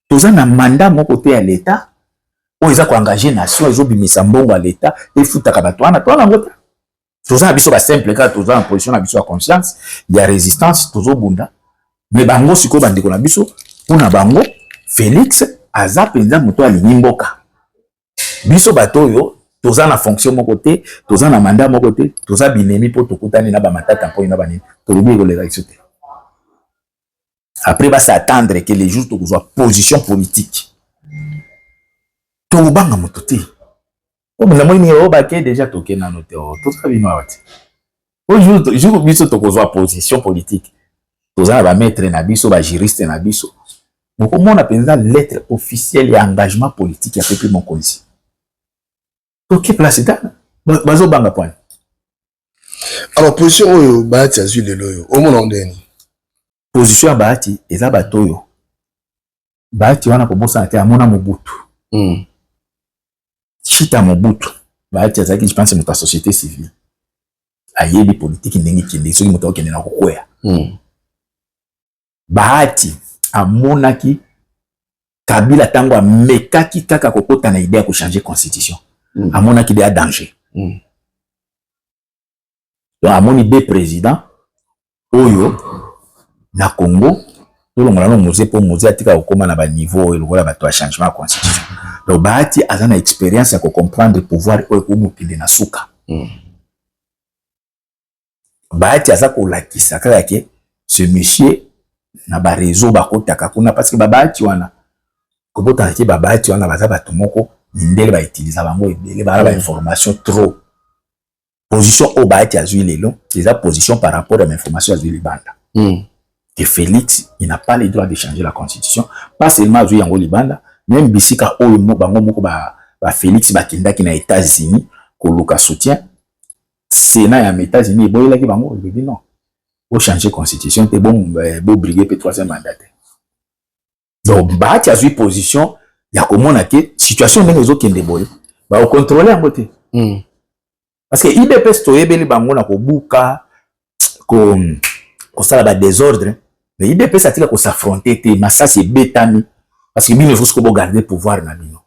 toza na mandat moko te ya l'État oyo eza koengage nation, ezobimisa mbongo ya l'État efutaka bato wana, towana yango te. Toza na biso ba simple kaka, toza na position na biso ya conscience ya résistance, tozobunda. Mais bango sikoyo bandeko na biso, mpona bango Félix aza mpenza moto alingi mboka. Biso bato oyo toza na fonction moko te, toza na mandat moko te, toza binemi mpo tokutani na bamatata mpo na banini, tolobi ekoleka biso te. Après ba s'attendre que les jours tokozwa position politique, tokobanga moto te. Oyo namoni mingi oyo bake déjà toke nano te, toza bino awa te. Oyo jour biso tokozwa position politique, toza na bamaître na biso, bajuriste na biso, bokomona mpenza lettre officielle ya engagement politique ya peuple mokonzi. Toke place ta bazobanga pwani. Alors position oyo Bahati azwi lelo oyo, omona ndeni? Position ya Bahati eza bato oyo Bahati wana kobosana te amona Mobutu. Chita Mobutu, Bahati azalaki je pense moto ya société civile, ayebi politique ndenge ekende, soki moto akokende na kokwea. Bahati amonaki Kabila ntango amekaki kaka kokota na idée ya kochanger constitution, amonaki deya danger. Donc amoni deux président oyo na Congo, tolongola no Mzee mpo Mzee atika kokóma na baniveau oyo lokola bato ya changement ya constitution. Donc Bahati aza na expérience ya kocomprendre pouvoir oyo ekomokende na suka. Bahati aza kolakisa kaka ke ce monsieur na bareseau bakotaka kuna, parce que babahati wana kobotaka ke babahati wana baza bato moko mindele bautiliza bango ebele, baa bainformation trop. Position oyo Bahati azwi lelo eza position par rapport à l'information azwi libanda. Que Félix, il n'a pas le droit de changer la constitution, pas seulement azwi yango libanda, même bisika oyo bango moko ba, ba Félix bakendaki na États-Unis koluka soutien, Sénat ya États-Unis eboyelaki bango, elobi non, bochanger constitution te, bobriguer mpe troisième mandat te. Donc Bahati azwi position ya komona ke situation ndenge ezokende boye, bakocontrôler yango te. Parce que UDPS toyebeli bango na kobuka, kosala badésordre, mais UDPS atika kos'affronter te, masasi ebetami, parce que bino il faut siko bogarder pouvoir na bino.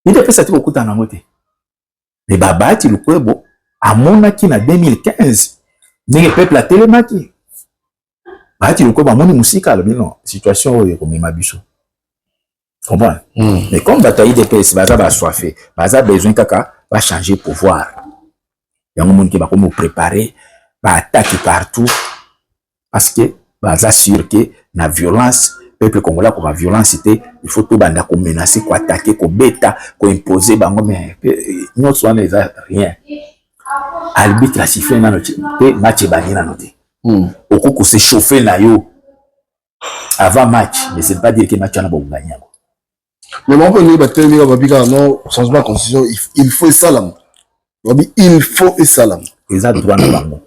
UDPS atika kokutana yango te. Mais babahati Lukwebo amonaki na 2015 ndenge peuple atelemaki. Bahati Lukwebo amoni mosika, alobi non, situation oyo ekomema biso, comprendre. Mais comme bato ya UDPS baza basoife, baza besoin kaka bachanger pouvoir, yango moni ke bakomi kopréparer baattaque partout, parce que baza sûr ke na violence peuple congolais akoka violence te. Il faut tobanda komenacer, koattaquer, kobeta, koimposer bango. Mais nyonso wana eza rien, arbitre asiffle nano te, match ebandi nano te. Okoki kos'échauffer na yo avant match, mais c'est pas dire que match wana bokoganya yango. Mais bango mpe ndenge batelemi kaka, babi kaka non, changement ya constitution il faut esalama, babi il faut esalama. Eza droit na bango,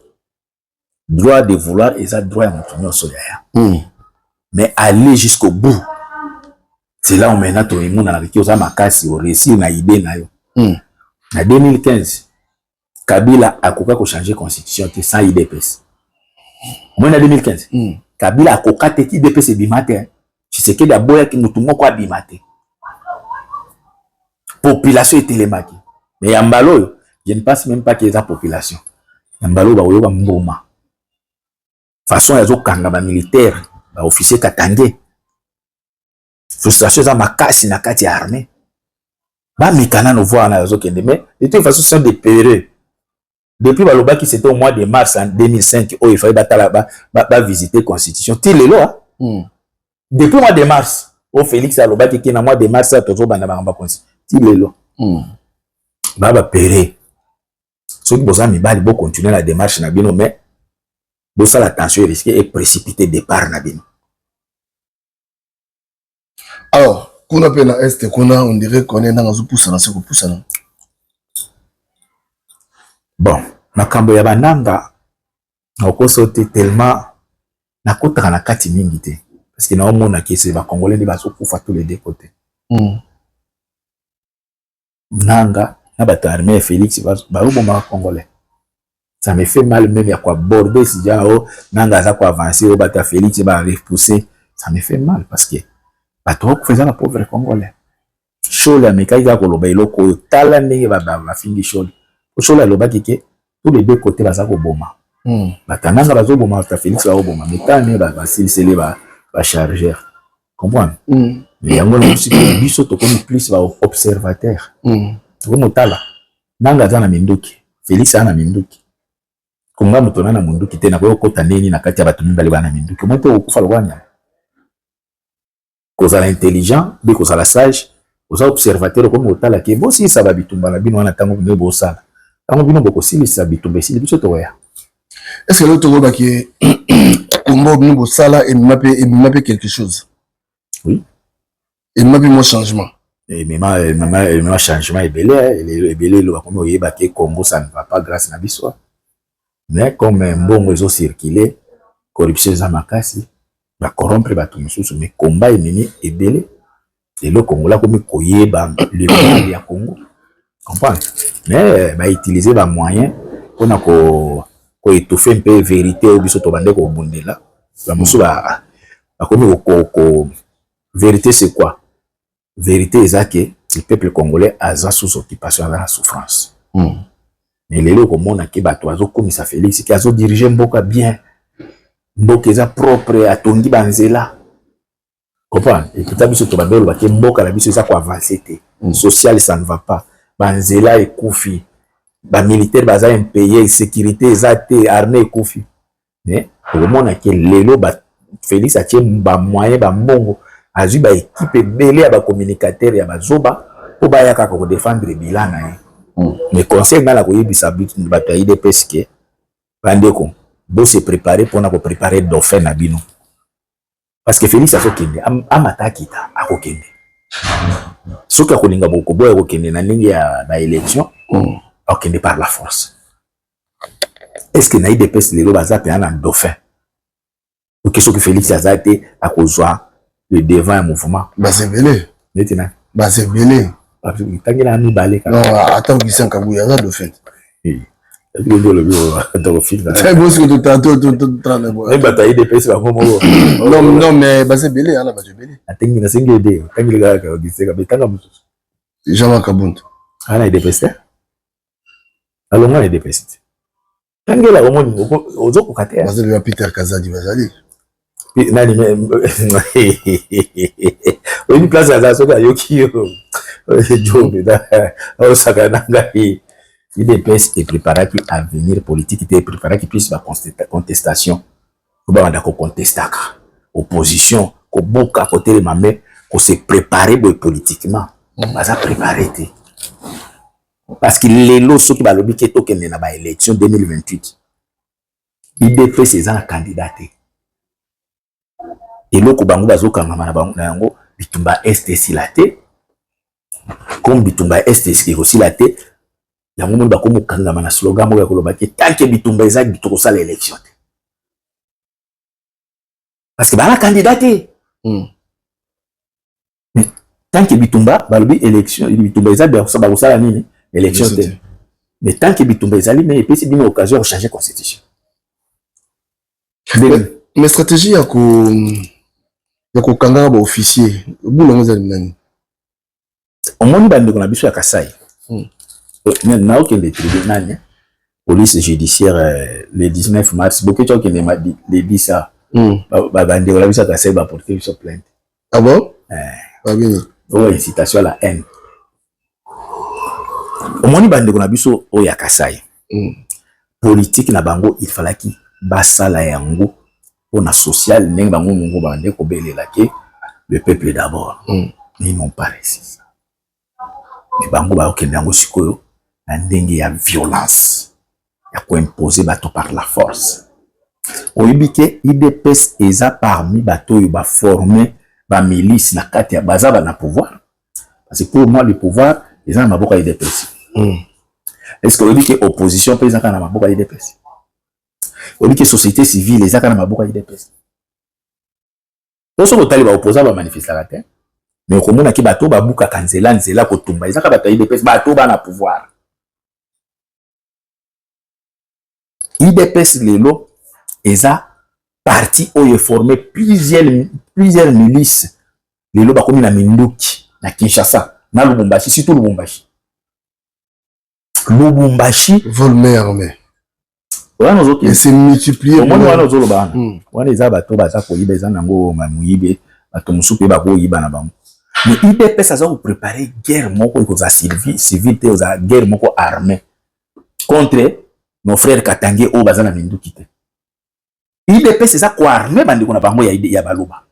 droit de vouloir eza droit ya moto nyonso yaya. Mais aller jusqu'au bout, c'est là où maintenant toemonanaka ki oza makasi, oréussir na idée na yo. Na 2015 Kabila akoka kochanger constitution te sans UDPS. Omoni, na 2015 Kabila akoka te, UDPS ebima te. Tshisekedi aboyaki motu moko abima te, population etelemaki. Mais ya mbala oyo, je ne pense même pas que eza population. Ya mbala oyo bakoyoka mboma, façon azokanga bamilitaire, baofficier katangais, frustration eza makasi na kati ya armée. Bameka nano voie wana bazokende, mais de toute façon, ce sont des peureux. Depuis balobaki, c'était au mois de mars en 2005 oyo efai batala bavisite constitution ti lelo. Depuis mois de mars oyo Félix alobaki ke na mois de mars tozobanda makambo ya constitution, ti lelo baa bapeureux. Soki boza mibali, bocontinue la démarche na bino, mais bosala attention, erisque eprécipité départ na bino. Alors kuna mpe na Est kuna, on dirait kone nanga azopusana se kopusana. Bon, makambo ya bananga nakoso te, tellement nakotaka na kati mingi te, parce que naomona ke se bacongolais nde bazokufa tous les deux côtés. Nanga na bato ya armée ya Félix bazoboma bacongolais. Ça me fait mal même ya koaborder sija o nanga aza koavance, oyo bato ya Félix barepousse. Ça me fait mal parce que bato bakufa eza na pauvre Congolais. Shole amekaki kaka koloba eloko oyo, tala ndenge bafingi Shole. Shole alobaki ke tous les deux côtés baza koboma. Bato ya nanga bazoboma, bato ya Félix bazoboma, mais tala ndenge basiliseli bachargeur, comprendre? Mais yango na biso tokomi plus baobservateur. Tokomi otala nanga aza na minduki, Félix aza na minduki. Konga moto na munduki te, nakoki kokota ndenge na kati ya bato mibale bana minduki? Omoi te, okokufa lokola nyama. Kozala intelligent mpe kozala sage, oza observateur, okomi kotala ke bosilisa babitumba na bino wana. Ntango bino bosala, ntango bino bokosilisa bitumba esili, biso tokoya. Est ce que lelo tokolobaki kombo bino bosala emema mpe quelque chose? Oui. Emema mpe mwa changement? Emema changement ebele ebele. Elo bakomi oyeba ke Congo, ça ne va pas grâce na biso, mais comme mbongo ezocircule, corruption eza makasi, bacorrompre bato mosusu. Mais komba ememi ebele. Lelo Kongola akomi koyeba le mal ya Congo, comprendre? Mais bautiliser bamoyen mpona koétouffe mpe vérité oyo biso tobande kobundela. Bamosusu bakomi ko. Vérité, c'est quoi? Vérité eza ke le peuple congolais aza sous occupation, aza na souffrance. Mais lelo okomona ke bato bazokomisa Félix ke azodirige mboka bien, mboka eza propre, atongi banzela, comprendre? Ekuta biso tobande oloba ke mboka na biso eza koavance te. Social, ça ne va pas, banzela ekufi, bamilitaire baza impayé, sécurité eza te, armée ekufi. Mais okomona ke lelo Félix atie bamoyen, bambongo, azwi baéquipe ebele ya bacommunicateur ya bazoba mpo baya kaka kodefendre bilan na ye. Mais conseil ngai na koyebisa bato ya UDPS ke bandeko, bose préparer mpona kopréparer dauphin na bino, parce que Félix azokende, amata akita, akokende. Soki akolinga bokoboya kokende na ndenge ya baélection, akokende par la force. Est ce que na UDPS lelo baza mpenza na dauphin? Oke, soki Félix aza te, akozwa le devant ya mouvement. Baza ebele. Neti nani? Baza ebele. Tangela mibale. Non, ata Augustin Kabuya aza dauphin. Olobi. Bato ya UDPS bango moko. Non, non, mais baza ebele ana, bato ebele. Atengi, nasengi ede otangeli kaka Augustin Kabuya, tanga mosusu. Jean-Marc Kabund. Ana UDPS te, alonga na UDPS te. Tangela, omoni ozokoka te. Bazali ba Peter Kazadi, bazali. Nani oyebi place aza? Soki ayoki yo jobe, osaka na ngai. UDPS epreparaki avenir politique te, epreparaki plus bacontestation po babanda kocontestaka opposition, kobuka, kotelema. Mais kose préparer boye politiquement, baza préparé te, parce que lelo soki balobi ke tokende na baélection 2028, UDPS eza na candidat te. Eloko bango bazokangama na yango, bitumba Est esila te. Comme bitumba Est ekosila te, yango moni bakomi kokangama na slogan moko ya koloba ke tant que bitumba eza, tokosala élection te, parce que bana candidat te. Mais tant que bitumba, balobi élection, bitumba eza, bakosala nini? Élection te. Mais tant que bitumba ezali, mais epesi bino occasion ya kochanger constitution. Mais stratégie ya kokangaka baofficier bula yango ezali nani? Omoni bandeko na biso ya Kasai, naokende tribunal nani, police judiciaire, le 19 mars. Boketia okende le 10 a. Bandeko na biso ya Kasai baporte biso plainte. Ah bon? Babini. Oyo incitation à la haine. Omoni bandeko na biso oyo ya Kasai, politique na bango, il fallaki basala yango mpona social, ndenge bango mongo bande kobelela ke le peuple d'abord. Mais ils n'ont pas réussi ça. Mais bango bakokende yango sikoyo na ndenge ya violence, ya koimpose bato par la force. Oyebi ke UDPS eza parmi bato oyo baforme bamilice na kati ya baza na pouvoir, parce que pour moi, le pouvoir eza na maboko ya UDPS. Est ce que oyebi ke opposition mpe eza kaka na maboko ya UDPS? Oyebi ke société civile eza kaka na maboko ya UDPS? Po soki otali, baopposant bamanifestaka te, mais okomonaki bato babukaka nzela nzela kotumba, eza kaka bato ya UDPS, bato bana pouvoir. UDPS lelo eza parti oyo eforme plusieurs milices. Lelo bakomi na minduki na Kinshasa, na Lubumbashi, surtout Lubumbashi. Lubumbashi. Vol main armée. Wana ozokende. Et c'est multiplié. Omoni wana ozoloba wana, wana eza bato baza koyiba, eza nango moyibi, bato mosusu mpe bakoyiba na bango. Mais UDPS aza koprépare guerre moko ekozala civile te, ozala guerre moko armée contre nos frères katangais oyo baza na minduki te. UDPS eza koarme bandeko na bango ya Baluba.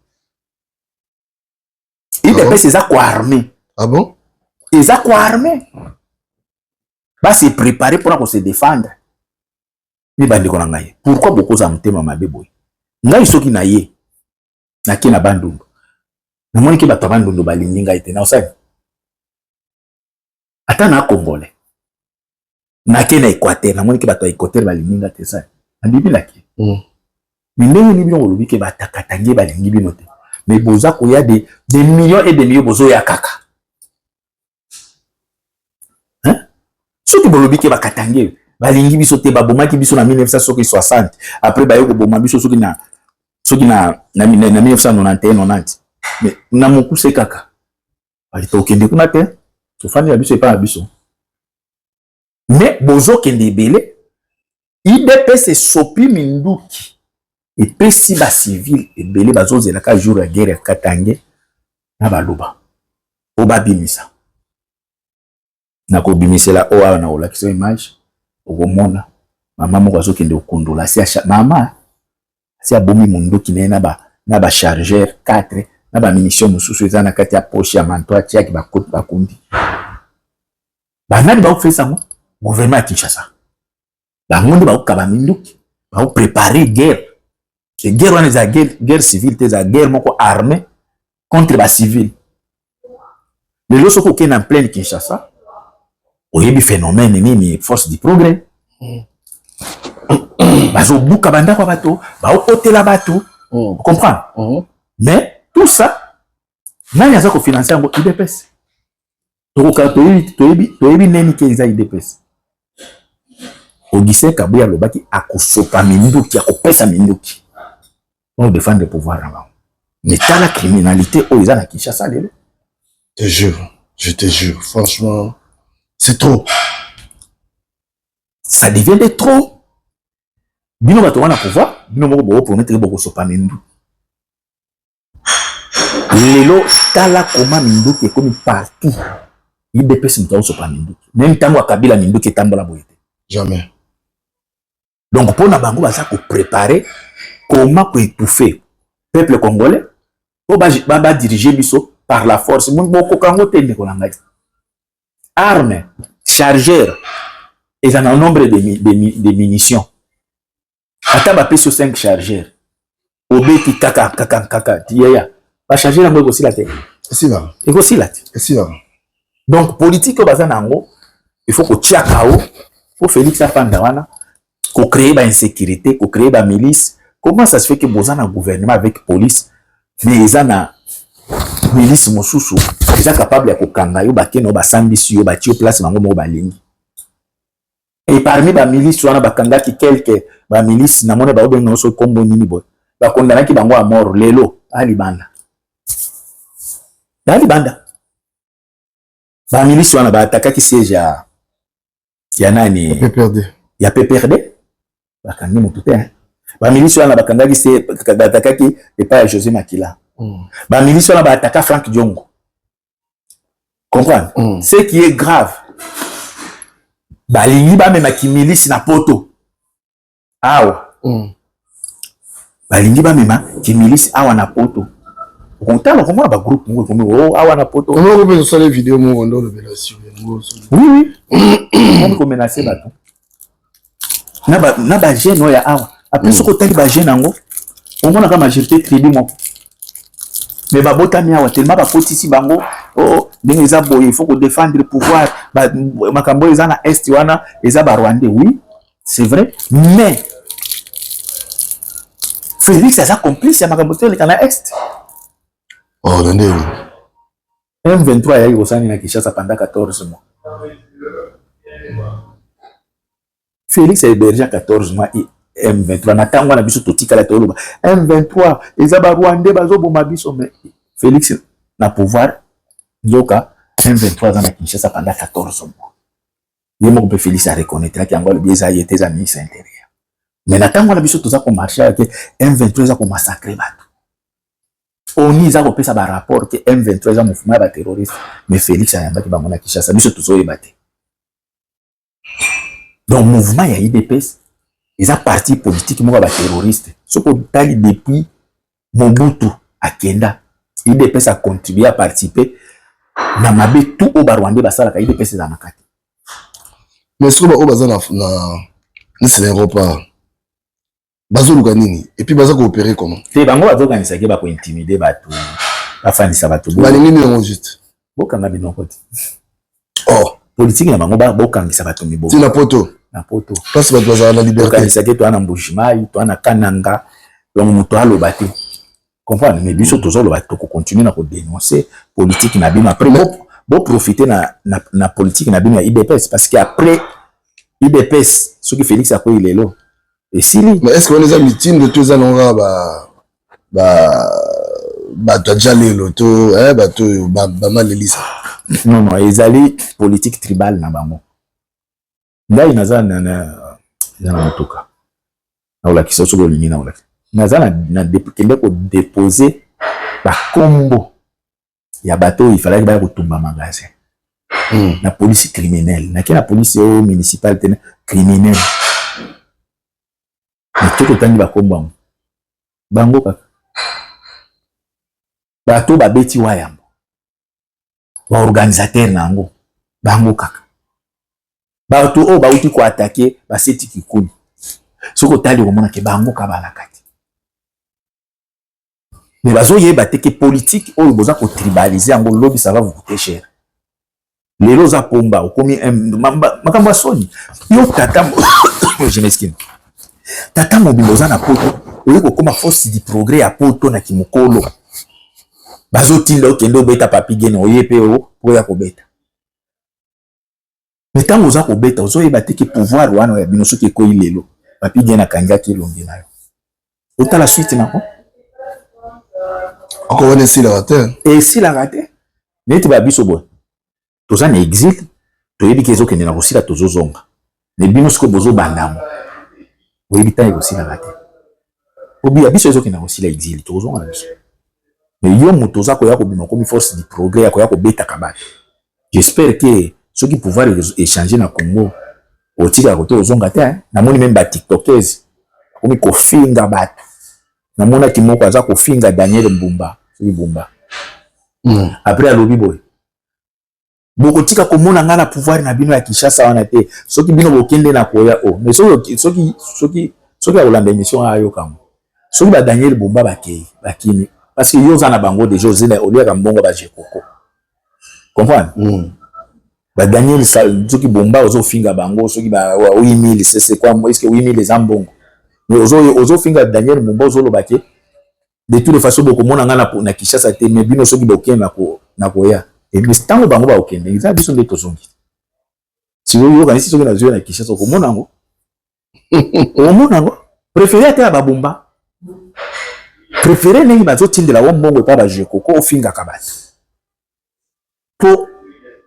UDPS eza koarme. Ah bon? Eza koarme, base prépare mpona kose défendre. Mi bandeko na ngai, pourquoi bokozala motema mabe boye? Ngai soki na ye nake na Bandundu, namoniki bato ya Bandundu balingi ngai te, naosali ata na Congolais. Nake na Équateur, namoniki bato ya Équateur balingi ngai te, sali nabibi nake. Mais ndenge nini bino kolobi ke batakatange balingi bino te, mais boza koya de millions et de millions, bozoya kaka? Soki bolobi ke bakatange balingi biso te, babomaki biso na 1960, après baye koboma biso soki na 1991, 90, mais na mokuse kaka tokende kuna te, tofandi na biso epai na biso. Mais bozokende ebele. UDPS esopi minduki, epesi bacivile ebele, bazozelaka jour ya guerre ya Katangais na Baluba po babimisa. Nakobimisela oyo awa, na kolakisa image, okomona mama moko azokende kokundola asi mama asi abomi munduki na ye na bachargeur 4 na bamunition mosusu eza na kati ya poche ya manteau atiaki. Bakundi banani? Bakofesa yango gouvernement ya Kinshasa. Bango nde bakokaba minduki, bakoprépare guerre. E guerre wana eza guerre civile te, eza guerre moko armée contre bacivile. Lelo soki okende en pleine Kinshasa, oyebi phénomène nini? Force du progrès bazobuka bandako ya bato, baokotela bato, comprendre? Mais tout ça, nani aza kofinanse yango? UDPS. Tokoka toyebi neni ke eza UDPS. Augustin Kabuya alobaki akosopa minduki, akopesa minduki pour défendre le pouvoir na bango. Mais tala criminalité oyo eza na Kinshasa lelo. Te jure, je te jure, franchement, c'est trop. Ça devient de trop. Bino bato wana pouvoir, bino moko bokopromettre bokosopa minduki. Lelo tala koma minduki ekomi partout. UDPS moto akosopa minduki. Même ntango ya Kabila, minduki etambola boye te. Jamais. Donc mpona bango, baza kopréparer comment koétouffer peuple congolais po badirige biso par la force. Bokoka yango te, ndeko na ngai. Arme, chargeur eza na nombre de munitions. Ata bapesi yo 5 chargeur, obeti kaka kaka kaka, yaya, bachargeur yango ekosila te. Esila. Ekosila te. Esila. Donc politique oyo baza na yango, il faut kotia kao po Félix afanda wana, kocréer bainsécurité, kocréer bamilice. Comment ça se fait que boza na gouvernement avec police, mais eza na milice mosusu eza capable ya kokanga yo, bakende oyo basambisi yo, batie yo place bango moko balingi? Et parmi bamilice wana, bakangaki quelque bamilice, namoni baobenga nyonso kombo nini boye, bakondanaki bango ya mort. Lelo alibanda balibanda. Bamilice wana baatakaki siège ya nani? PPRD. Ya PPRD, bakangi motu te. Bamilice wana bakangaki se baatakaki epai ya José Makila. Bamilice wana baataka Frank Diongo. Comprendre? Ce qui est grave, Balingi bamema kimilisi na poto awa. Balingi bamema kimilisi awa na poto. Okotala, okomona bagroupe moko ekomi o awa na poto. Omoko mpe osala video moko nde olobela sur yango. Oui, okomi komenacer bato na bajeune oyo ya awa. Après, soki otali bajeune yango, omonaka majorité tribu moko, mais babotami awa. Tellement bakotisi bango, oh, ndenge eza boye, il faut kodéfendre pouvoir. Makambo oyo eza na est wana eza barwandais. Oui, c'est vrai, mais Félix aza complice ya makambo eleka na est. Oh, na ndenge M23 ayaki kosala nini na Kinshasa pendant 14 mois? Félix ahébergea 14 mois M23. Na ntango wana biso totikala toloba M23 eza barwandais bazoboma biso, mais Félix na pouvoir, nzoka M23 aza na Kinshasa pendant 14 mois. Ye moko mpe Félix areconnaîtraki yango, alobi eza ye te, eza ministre intérieur. Mais na ntango wana biso toza komarcher ke M23 eza komassacrer bato, ONU eza kopesa barapport ke M23 eza mouvement ya baterroriste, mais Félix ayambaki bango na Kinshasa, biso tozoyeba te. Donc mouvement ya UDPS eza parti politique moko ya baterroriste. Soki otali, depuis Mobutu akenda, UDPS acontribuer, aparticiper na mabe tout oyo barwandais basalaka. UDPS eza na kati. Mais soki baoyo baza na nisi na Europe bazoluka nini et puis baza coopérer comment? Te, bango bazokanisaki bakointimider bato, bafandisa bato. Balingi nini yango juste? Bokanga binoko te. Oh. Politike na bango, bokangisa bato miboko. Ti na poto. Na poto. Place bato bazala na liberté. Okanisaki toa na Mbujimai, toa na Kananga, donc moto aloba te, comprendre. Mais biso tozoloba, tokocontinuer na kodénoncer politique na bino. Après boprofiter na politique na bino ya UDPS, parce que après UDPS, soki Félix akoyi lelo, esili. Mais est ce que wana eza mitindo to eza nango kaka bato aja lelo to bato oyo bamalelisa? Non, non, ezali politique tribale na bango. Ngai naza eza na motuka, nakolakisa soki olingi, nakolakisa. Naza na kende kodéposer bakombo ya bato oyo ifalaki baya kotumba magasin na police criminelle. Nake na police oyo municipale te, criminelle. Mais toki otangi bakombo yango, bango kaka bato babeti wayambo, baorganisateur na yango, bango kaka bato oyo bauti koattaquer baseti kikuni. Soki otali, okomonake bango ka balaka te. Mais bazoyeba te ke politique oyo boza kotribaliser yango, lobi ça va vous coûter cher. Lelo oza pomba, okomi makambo ya soni. Yo tata, je m'excuse, tata mobimba oza na poto, oye kokóma force du progrès ya poto na kimokolo, bazotinda okende obeta Papi Gene, oye mpe oya kobeta. Mais ntango oza kobeta, ozoyeba te ke pouvoir wana ya bino soki ekoyi lelo, Papi Gene akangiaki elongi na yo, otala suite nango. Oko wana esilaka te. Esilaka te. Neti babiso boye toza na exil, toyebi ke ezokende na kosila, tozozonga. Mais bino sikoyo bozobanda yango, oyebi ntango ekosilaka te. Obiya biso ezokende na kosila, exil, tokozonga na biso. Mais yo moto oza koya kobima, komi force du progrès ya koya kobetaka bato, j'espère que soki pouvoir échanger na Congo, otikaka kote ozonga te. Namoni même batiktokese bakomi kofinga bato. Namonaki moko aza kofinga Daniel Mbumba, soki Bumba. Après alobi boye: bokotika komona ngai na pouvoir na bino ya Kinshasa wana te, soki bino bokende na koya o. Mais soki akolanda émission, ayoka yango. Soki ba Daniel Bumba bakei, bakimi, parce que yo oza na bango déjà, ozela oliaka mbongo bajekoko, comprendre. Ba Daniel soki Bumba, ozofinga bango soki ba 8000, c'est quoi? Est-ce que 8000 eza mbongo? Mais ozofinga Daniel Bumba, ozoloba ke de toute façon bokomona nga na Kinshasa te. Mais bino soki bokende na koya, mais ntango bango bakokende, eza biso nde tozongi. Sikoyo yokanisi soki nazwi na Kinshasa, okomona yango, okomona yango. Préféré ate ya babumba, préféré ndenge bazotindela wo mbongo epa bajeu koko, ofingaka bato mpo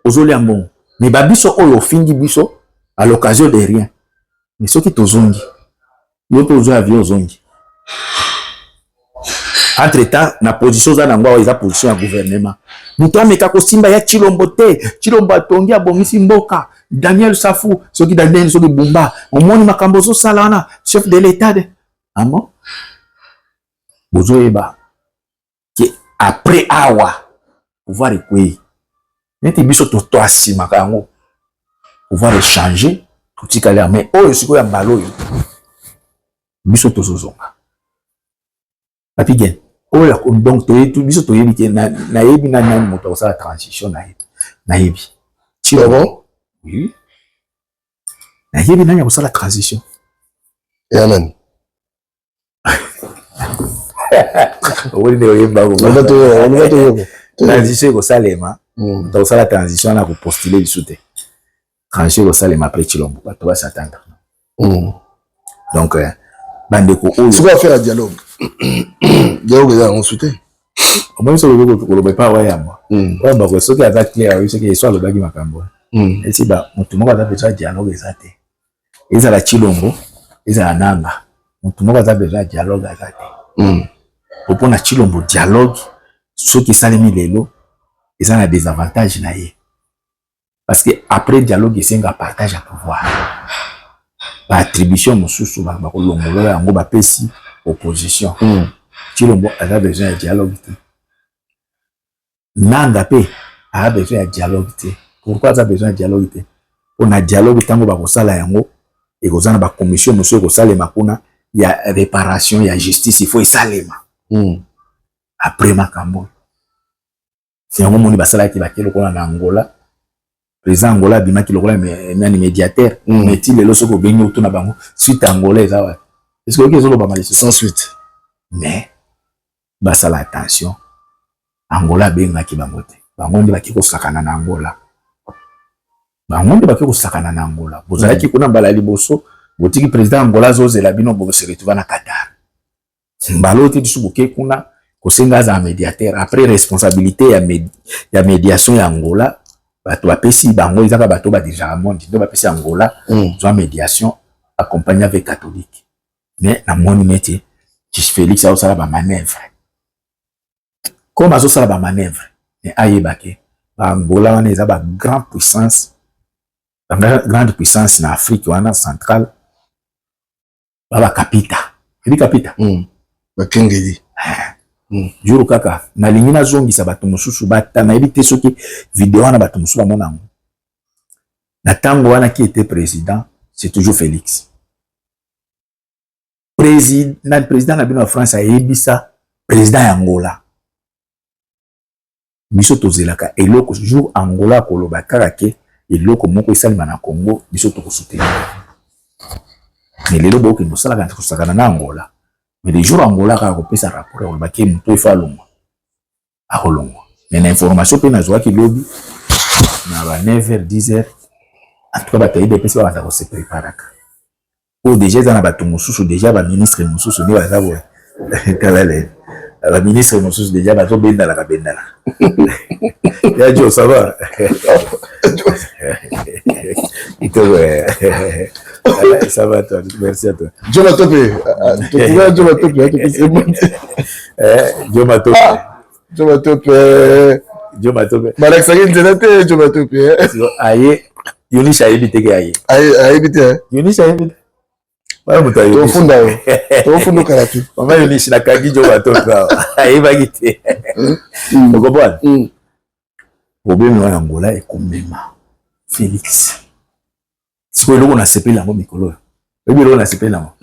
ozolia mbongo. Mais babiso oyo ofingi biso à l'occasion de rien, mais soki tozongi, yo mpe ozwi avion, ozongi. Entre temps, na position oza nango awa, eza position ya gouvernement. Moto ameka kosimba ya Chilombo te. Chilombo atongi, abongisi mboka. Daniel Safu, soki Daniel soki Bumba, omoni makambo ozosala wana, chef de l'État de amo bozoyeba ke après awa pouvoir ekwei neti biso toasimaka yango, pouvoir echange, totikali ya mais oyo sikoyo ya mbala oyo biso tozozonga Papi Gen oyo. Donc biso toyebi te, nayebi nani nani moto akosala transition. Nayebi, nayebi. Bon. Oui, nayebi nani akosala transition. Ya nani? Omoni nde oyeba transition ekosalema. Moto akosala transition wana akopostule lisu te. Transition ekosalema après Tshilombo, bato basatanda. Donc bandeko oyo Sikoyo affaire ya dialogue, dialogue eza yango su te. Omoni, soki okoki koloba epa wayamba, wayamba soki aza clair, oyebi soki eso alobaki makambo esi ba motu moko aza besoin ya dialogue eza te. Ezala Tshilombo, ezala Nanga, motu moko aza besoin ya dialogue aza te. Po mpona Tshilombo, dialogue soki esalemi lelo eza na désavantage na ye, parce que après dialogue esenga partage ya pouvoir, baattribution mosusu bakolongola yango, bapesi opposition. Tshilombo aza besoin ya dialogue te, Nanga mpe aza besoin ya dialogue te. Pourquoi aza besoin ya dialogue te? Mpona dialogue, ntango bakosala yango, ekoza na bacommission mosusu ekosalema kuna ya réparation, ya justice, il faut esalema. Après makambo yango, moni basalaki, bake lokola na Angola, président Angola abimaki lokola nani, médiateur. Mais ti lelo soki obengi otuna bango, suite Angola eza wapi? Est ce que oyoki ezolobama lisusu? Sans suite. Mais basala attention, Angola abengaki bango te, bango nde baki kosakana na Angola, bango nde baki kosakana na Angola. Bozalaki kuna mbala ya liboso, botiki président Angola azozela bino, bose retrouver na Qatar. Mbala oyo te biso boke kuna kosenga azala médiateur. Après responsabilité ya médiation ya Angola, bato bapesi bango ezaka bato badirigeaka monde nde bapesi Angola zwa médiation accompagné avec catholique. Mais namoni neti Félix azosala bamanœuvre, comme azosala bamanœuvre, mais ayeba ke baangola wana eza bagrand puissance, grande puissance na Afrique wana centrale, babakapita, ebi kapita. Bakengeli. Jour kaka nalingi nazongisa bato mosusu bata, nayebi te soki video wana bato mosusu bamona yango. Na ntango wana, qui était président? C'est toujours Félix. Président, président na bino ya France ayebisa président ya Angola, biso tozelaka eloko. Jour Angola akoloba kaka ke eloko moko esalema na Congo, biso tokosoutenir. Mais lelo bokende osalaka kosakana na Angola. Mais le jour Angola kaka kopesa rapport, akoloba ke moto efo alongwa, akolongwa. Mais na information mpe nazwaki lobi na ba 9 h 10 h, en tout cas bato ya UDPS babanda kose préparaka oyo déjà eza na bato mosusu, déjà baministre mosusu nde baza boye. Tala lelo baministre mosusu déjà bazobendalaka bendala. Ya Jo, ça va? Kitoko, ça va toi? Merci à toi. Jo Matope, tokuka Jo Matope. Jo Matope. Jo Matope. Jo Matope. Balakisaki nzela te, Jo Matope. Aye Yonisha ayebi teke aye. Ayebi te. Yonisha ayebi te. Wana moto ayebi. Tofunda yo, tofunda okala te. Mama Yonishi, nakangi Jo Matope awa, ayebaki te. Okomprendre problème wana? Angola ekomema Félix. Sikoyo eloko nasepeli yango mikolo oyo, oyebi eloko nasepeli yango?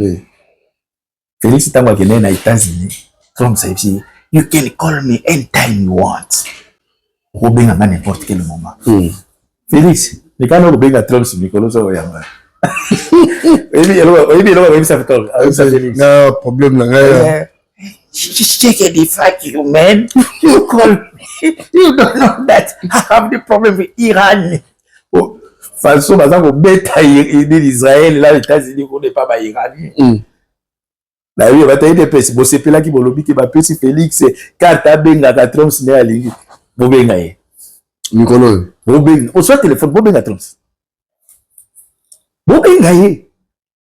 Félix ntango akendeki na États-Unis, Trump ayebisi: "You can call me anytime you want, okobenga nga n'importe quel moment." Félix mikana okobenga Trump mikolo so oyamba. Oyebi eloko akoyebisa Trump, ayebisa Félix? Na problème na ngai. Check the fuck you, man. You call me. You don't know that I have the problem with Iran. Oh, façon baza kobeta nini Israël là, États-Unis kuna epa ba Iranien. Nayebi bato ya UDPS bosepelaki, bolobi ke bapesi Félix carte abengaka Trump nde alingi. Bobenga ye. Mikolo oyo. Bobenga. Ozwa téléphone, bobenga Trump. Bobenga ye.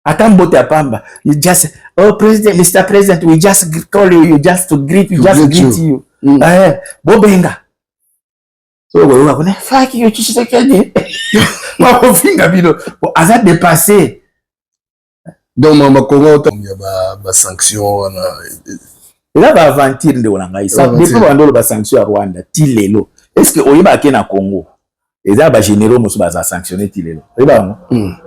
Ata mbote ya pamba. You just, "Oh president, Mr President, we just call you, you just to greet you, just greet you." Bobenga. So boyoka kuna, "Fuck you, Tshisekedi." Bakofinga bino. Aza dépassé. Donc mama Congo ya ba ba sanction wana eza ba aventure ndeko na ngai. Depuis banda oloba sanction ya Rwanda ti lelo. Est-ce que oyebaka ke na Congo eza ba généraux mosusu baza sanctionné ti lelo? Oyeba yango?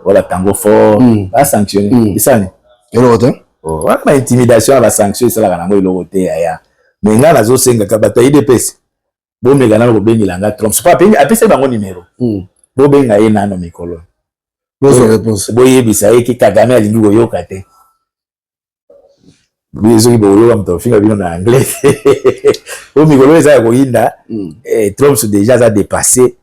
Wala tango fort ba sanctionné. Esani? Eloko te. Oh, wana ba intimidation ya ba sanction esalaka nango eloko te yaya. Mais ngai nazosengaka bato ya UDPS bomeka nano kobengela nga Trump. Soki apesaki bango numero. Bobenga ye nano mikolo. Boyebisa ye ke Kagame alingi koyoka te. Soki bokoyoka moto akofinga bino na anglais. Po mikolo eza ya koyinda, Trump déjà aza dépassé.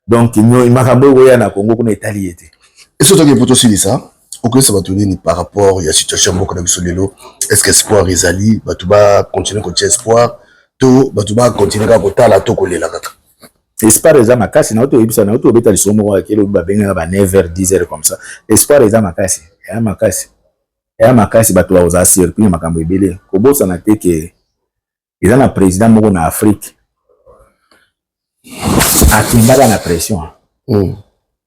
Donc makambo oyo ekoya na Congo kuna etali ye te. Eso toki po tosilisa, okoyesa bato nini par rapport ya situation mboka na biso lelo? Est-ce que espoir ezali, bato ba continuer kotia espoir to bato ba continuer kaka kotala to kolela kaka? Espoir eza makasi na otoyebisa na otobeta lisolo moko akeli oyo babengaka ba 9h 10h comme ça. Espoir eza makasi, eza makasi. Eza makasi, bato bakozala surpris na makambo ebele. Kobosana te ke eza na président moko na Afrique akendaka na pression.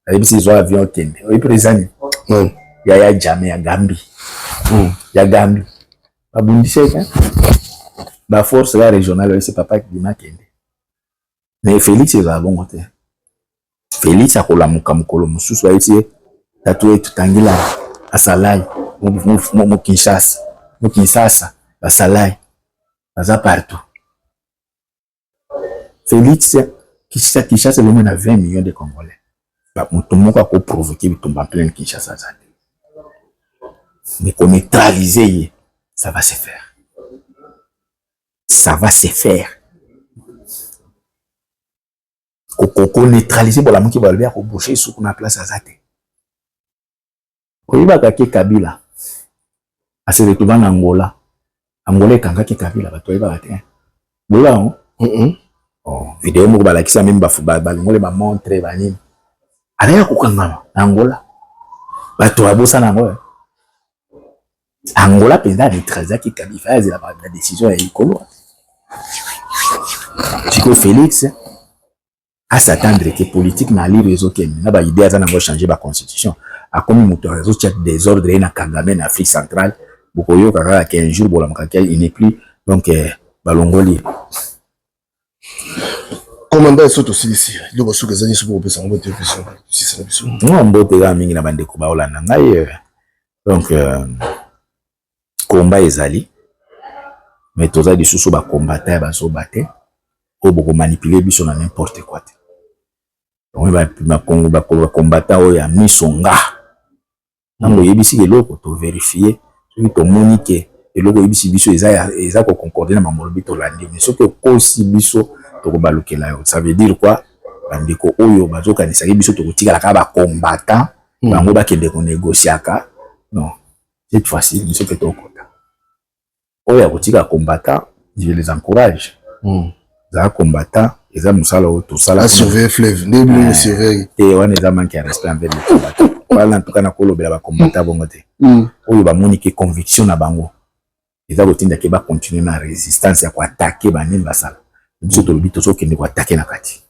Ayebisi zwa avion okende. Oyebi président nini? Yaya Jammeh ya Gambie. Ya Gambie. Babundisi ye ba force la régionale oyebisi papa Dima kende. Mais Félix ezala bongo te. Félix akolamuka mokolo mosusu ayebisi ye tatu yetu tangila asalai mo Kinshasa, mo Kinshasa basalai baza partout. Félix Kinshasa elongi na 20 millions de Congolais. Moto moko akoprovoke bitumba en pleine Kinshasa aza te. Mais koneutraliser ye, ça va se faire. Ça va se faire. Koneutraliser bolamuki balobi akobouche suku na place aza te. Oyebaka ke Kabila ase retrouva na Angola. Angola ekangaki Kabila, bato bayebaka te. Boyeba yango? Oh, video moko balakisa meme balongoli ba montre banini. Alaya kokangama na Angola. Bato babosana yango. Angola mpenza neutralisaki Kabila, azela ba décision ya likolo. Sikoyo Félix a s'attendre que politique na alire ezokende na ba idée aza nango changer ba constitution, akomi moto azotia désordre ye na Kagame na Afrique centrale. Bokoyoka kaka qu'un jour bolamaka ke il n'est plus, donc balongoli. Commandant so tosilisi eloko soki eza nyonso mpo kopesa mbote biso tosisa na biso. Non, mbote kaka mingi na bandeko baolanda ngai. Donc combat ezali, mais toza lisusu ba combattant ya bazoba te oyo bokomanipuler biso na n'importe quoi te. Donc ba combattant oyo ya miso nga ntango oyebisi eloko toverifie, soki tomoni ke eloko oyebisi biso eza koconcorde na mamolobi tolandi, mais soki okosi biso tokobalukela yo. Ça veut dire quoi? Bandeko oyo bazokanisaki biso tokotikala kaka ba combattant, bango bakende konégociaka. Non, cette fois-ci biso mpe tokota. Oyo ya kotika combattant, je les encourage. Ezala combattant, eza mosala oyo tosala. Surveiller fleuve nde bino surveiller te, wana eza manque ya respect envers les combattants. Wana en tout cas nakolobela ba combattant bongo te. Oyo bamoni ke conviction na bango eza kotinda ke bacontinue na résistance ya koattaquer banini basala. Biso tolobi tozokende koattaquer na kati.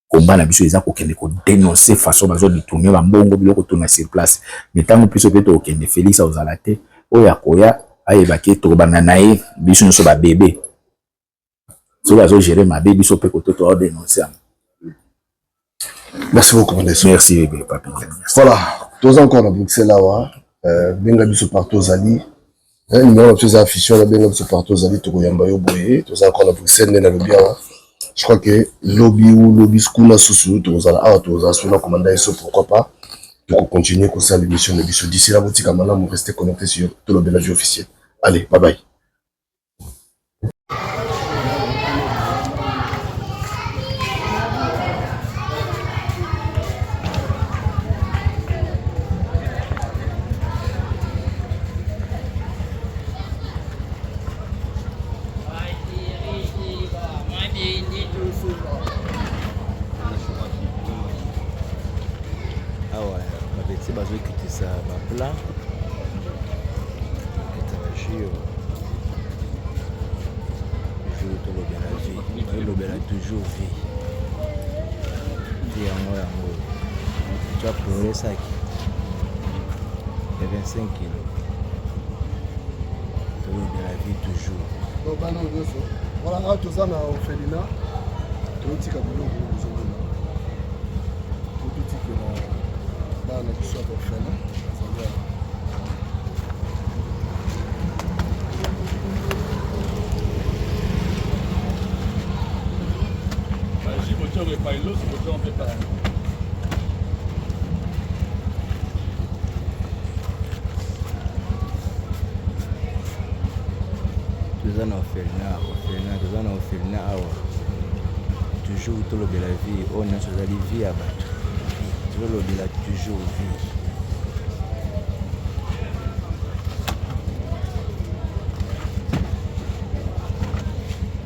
Combat na biso eza kokende kodénoncer façon bazodétourner bambongo biloko tuna sur place. Mais ntango biso mpe tokokende, Félix akozala te. Oyo akoya ayebaki tokobanda na ye biso nyonso babebe. Soki azogérer mabe, biso mpe koto toadénonce yango. Merci beaucoup. Merci papi. Voilà, toza encore na Bruxelles awa. Benga biso partout ozali, numéro na biso eza affiché wana. Benga biso partout ozali, tokoyamba yo boye. Toza encore na Bruxelles nde nalobi awa. Je crois que lobi ou lobi kuna susu tokozala awa, tokozala su na commandant Eso, pourquoi pas tokocontinue kosala émission na biso. D'ici là, botika malamu, restez connecté sur Tolobela Vie officielle. Allez, bye bye. Awa bapeti bazokitisa baplat, kokitisa bajus. Toujours tolobela vie, tolobela toujours vie, vie yango yango. Tya pore saki ya 25 kilo. Tolobela vie toujours. Donc bana oyo nyonso voilà awa toza na orphelinat totika biloko ozomona totikela bana na biso ya orphelin bazali awa. Toza na orphelinat, orphelinat, toza na orphelinat awa. Toujours tolobela vie, oyo nyonso ezali vie ya bato. Tolobela toujours vie.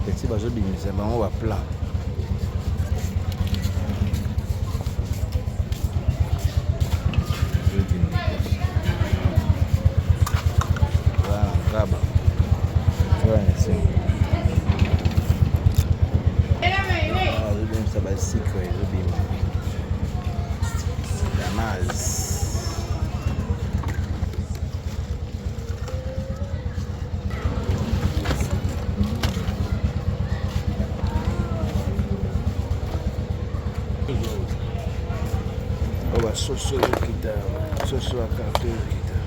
Petit bazobimisa bango ba plan. Azobimisa basikre ezobima damas oyo basoso ezokita soso ya karto ezokita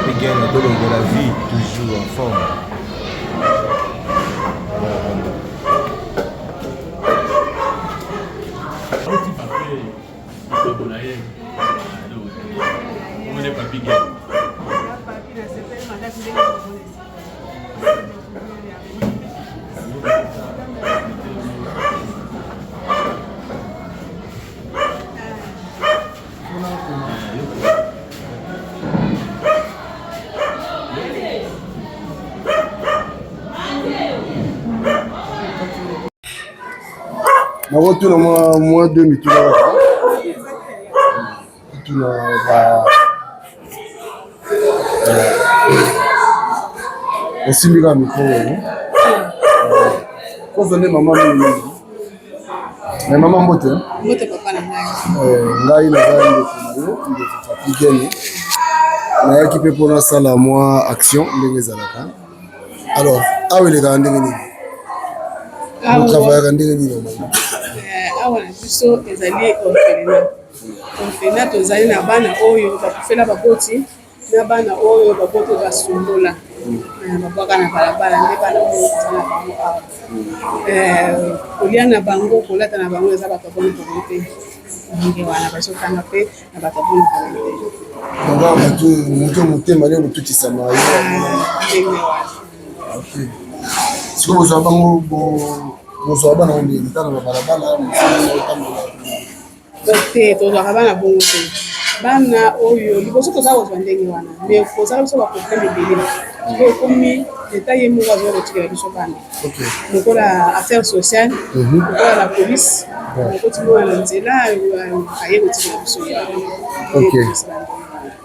Again, de la vie, toujours en forme. Nakotuna mwa mwa deux mituna kaka tuna ba osimbi kaka mikro oyo kozwa nde mama mingi me mama mbote Mbote papa na ngai. Eh, ngai naza ndeko na yo ndeko Papi Gene nayaki mpe mpo nasala mwa action ndenge ezalaka alors awa elekaka ndenge nini botravayaka ndenge nini normalement Eh, awa na biso ezali orphelinat. Orphelinat tozali na bana oyo bakufela baboti na bana oyo baboti basundola eh, babwaka na balabala nde bana oyo toza na bango awa. Eh, kolia na bango kolata na bango eza bato ya bonne volonté ndenge wana bazotanga mpe na bato ya bonne volonté donc awa bato moto motema nde kotutisama yo ndenge wana. Ok. Sikoyo bozwa bango bozwa bana ngo ndenge tala na balabala mosala otambola te tozwaka bana bongo te bana oyo liboso toza kozwa ndenge wana mais kozala biso baproblème ebele sikoyo ekomi leta ye moko azoya kotikela biso bana lokola affaire sociale lokola la police okoti mwana na nzela aye kotikela biso ye. Ok.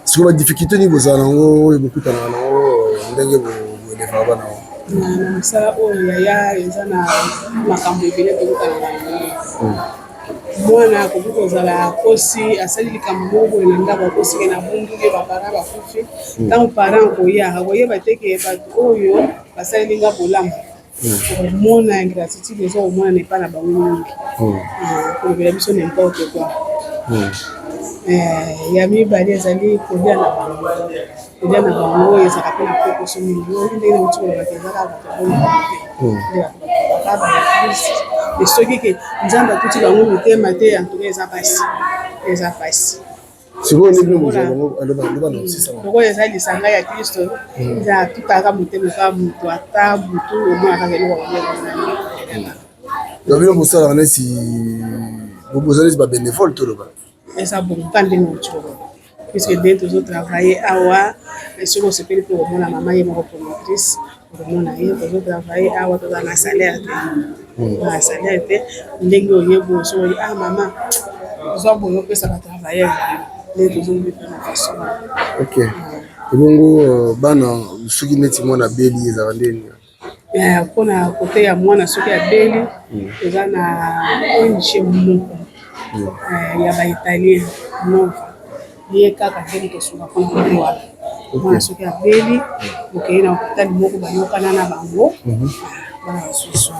Sikoyo badifficulté nini bozala nango oyo bokutanaka nango ndenge boelevaka bana yango na mosala oyo yaya eza na makambo ebele tokutana na yango mwana akoki kozala akosi asali likambo moko boye na ndako akosi ke na bunduki baparent bakufi ntango parent akoya akoyeba te ke bato oyo basaleli nga bolamu komona ingratitude eza komonana epai na bango mingi kolobela biso n'importe quoi. Ya mibale ezali kolia na bango kolia na bango ezalaka mpe na kokoso mingi oyo ndenge nauti koloba te eza kaka bato ya bongo te nde bato bakobaka baeglise mais soki ke nzambe atuti bango mitema te en tout cas eza pasi eza pasi. Sikoyo nde bino bozwa bango aloba aloba na osisa bango. Lokola eza lisanga ya Kristo, eza atutaka motema kaka moto ata butu omona kaka eloko ya kolia na Donc bino bosalaka neti boza neti ba bénévole toloba. Eza bongo ka ndenge outi koloba puisque nde tozo travailler awa soki osepeli mpe komona mama ye moko promotrice okomona ye tozo travailler awa toza na salaire te na salaire te ndenge oye boye soki oye ah mama. Ozwa boye opesa ba travailleur na yo nde tozomibika na façon wana. Ok, ebongo euh, bana soki neti mwana abeli ezalaka ndeni? Eh, mpona kote ya mwana soki abeli hmm. eza na ONG moko hmm. eh, ya ba italien nova ye kaka nde moto asunga mpona kote wana mwana soki abeli okei na hôpital moko bayokana na bango mhm. bana basusu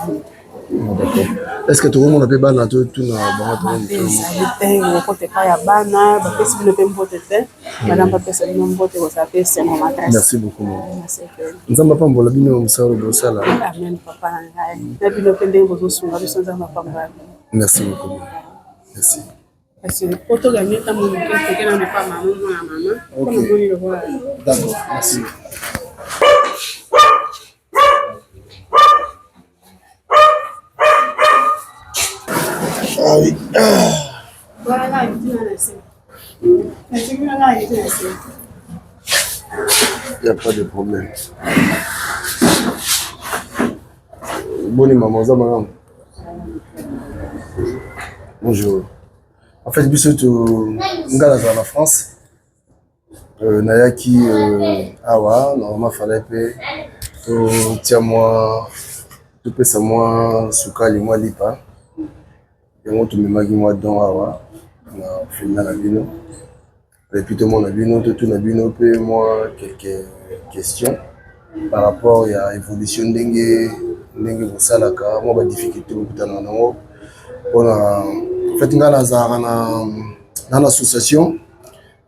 Est ce que tokomona mpe bana totuna bango? Ezali te okota epai ya bana bapesi bino mpe mbote te bana bapesa bino mbote kozala mpe esengo makasi. Merci beaucoup, Nzambe apambola bino mosala bosala. Amen papa na ngai na bino mpe ndenge bozosunga biso Nzambe apambola bino. Merci beaucoup, merci. Parce que po toganye ntango moke toke nano epa mama mwana mama mpo namoni lokola. D'accord, merci. Ah oui. Voilà, Il n'y a pas de problème. Boni maman, oza malamu? Bonjour. En fait, biso to nga nazala na France. Euh, nayaki euh, awa normalement fallait mpe totia mwa topesa mwa sukali mwa lipa yango tomemaki mwa don awa na orphelinat na bino epuis tomona bino totuna bino mpe mwa quelques questions par rapport ya évolution ndenge ndenge bosalaka mwa badifficulté bokutanaka nango mpona en fait ngai nazalaka na na association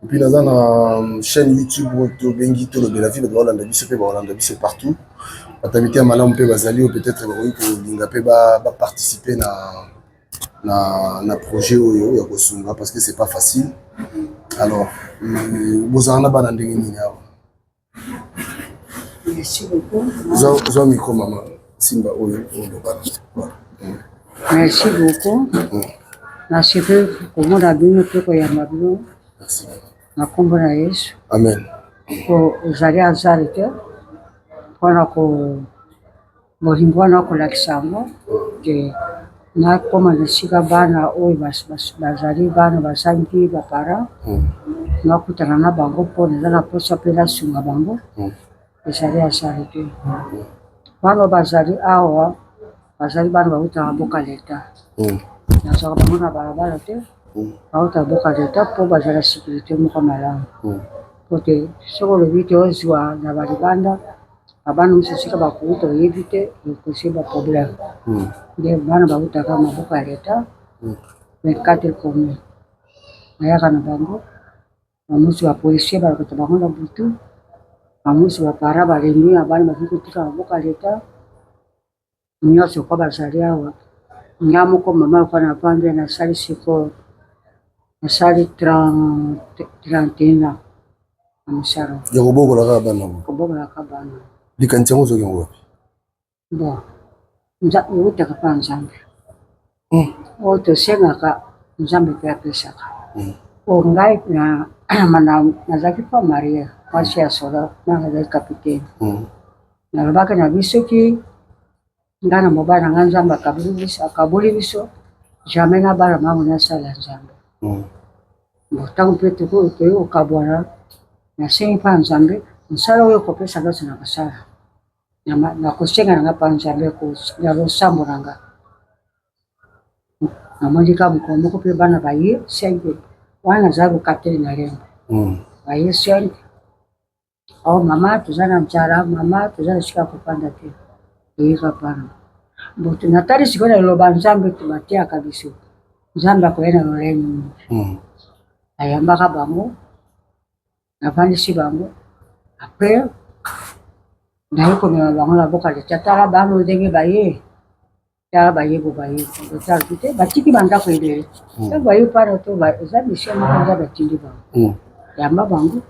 epuis naza na chaîne youtube oyo tobengi Tolobela Vie. Bato baolanda biso mpe baolanda biso partout, bato ya miteya malamu mpe bazali oyo peut-être bakoki kolinga mpe baparticipe na projet oyo ya kosunga parce que c'est pas facile. Alors bozala na bana ndenge nini awa? Merci beaucoup. Zwa micro mama, simba oyo oloba. Merci beaucoup. Nasepeli komona bino mpe koyamba bino na nkombo na Yesu. Amen. Po ezali hasard te mpona ko bolingo wana kolakisa yango ke nakoma na esika bana oyo bazali bana bazangi ba parents nakutana na bango mpo naza na mposa mpe nasunga bango. Ezali hasard te. Bana oyo bazali awa bazali bana bautaka mboka leta, nazwaka bango na balabala te, bautaka mboka leta mpo bazala sécurité moko malamu, po te soki olobi te ozwa na balibanda babana mosusu esika bakouta oyebi te, ekosi ba problème. Nde bana bautaka maboko ya leta, 24 commune bayaka na bango. Bamosusu ba policier balokota bango na butu, bamosusu ba parents balembi na bana bakoki kotika maboko ya leta nyonso kwa bazali awa. Nga moko mama lokola navandi nasali sikoyo nasali 31 ans na mosala ya kobokola kaka bana. Kobokolaka bana. Likanisi yango ozoki yango wapi? Bon, eutaka mpa Nzambe. Oyo tosengaka Nzambe mpe apesaka. Po ngai nazalaki mpa marie mwasi ya solo, nga nazalaki capitaine. Nalobaki na biso soki ngai na mobali na ngai Nzambe akaboli biso, jamais nabala mango nasala Nzambe. Bon, ntango mpe tokoki kokabwana, nasengi mpa Nzambe mosala oyo okopesa nyonso nakosala. Nakosenga na nga mpa Nzambe na losambo na nga. Namoni kaka mokolo moko mpe bana baye 5 wana naza lokateli na Lemba, baye 5 oh mama toza na nzala, mama toza na esika ya kofanda te, toyika bana boto. Natali sikoyo na liloba Nzambe bateyaka biso, Nzambe akoya na lolenge nini? Ayambaka bango, navandisi bango, après naye komema bango na boka leta. Tala bana oyo ndenge baye, tala bayebo baye tala te batiki bandako ebele ntango baye pana to eza mission moko Nzambe atindi bango, yamba bango,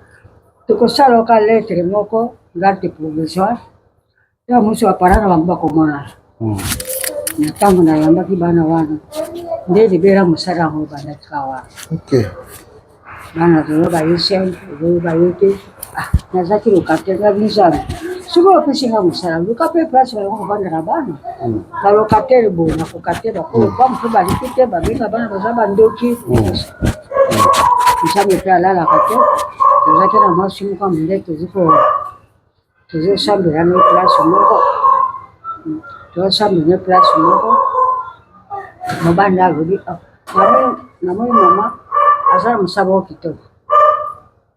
tokosala oka lettre moko garde provisoire. Ntango mosusu baparent na bango bakomonana. Na ntango nayambaki bana wana nde libela mosala yango ebandaki kaka wana. Bana lelo baye 5, lelo baye te. Ah, nazalaki locataire nga Nzambe. Soki opesi nga mosala, luka mpe place bakoki kovanda na bana. Balocataire boye nakoka te, bakoloba mpe baliki te, babenga bana baza bandoki. Nzambe mpe alalaka te. Tozalaki na mwasi moko ya mondele tozi ko tozosambela na place moko, tozosambela na place moko. Mobali nde alobi namoni mama aza na mosala moko kitoko.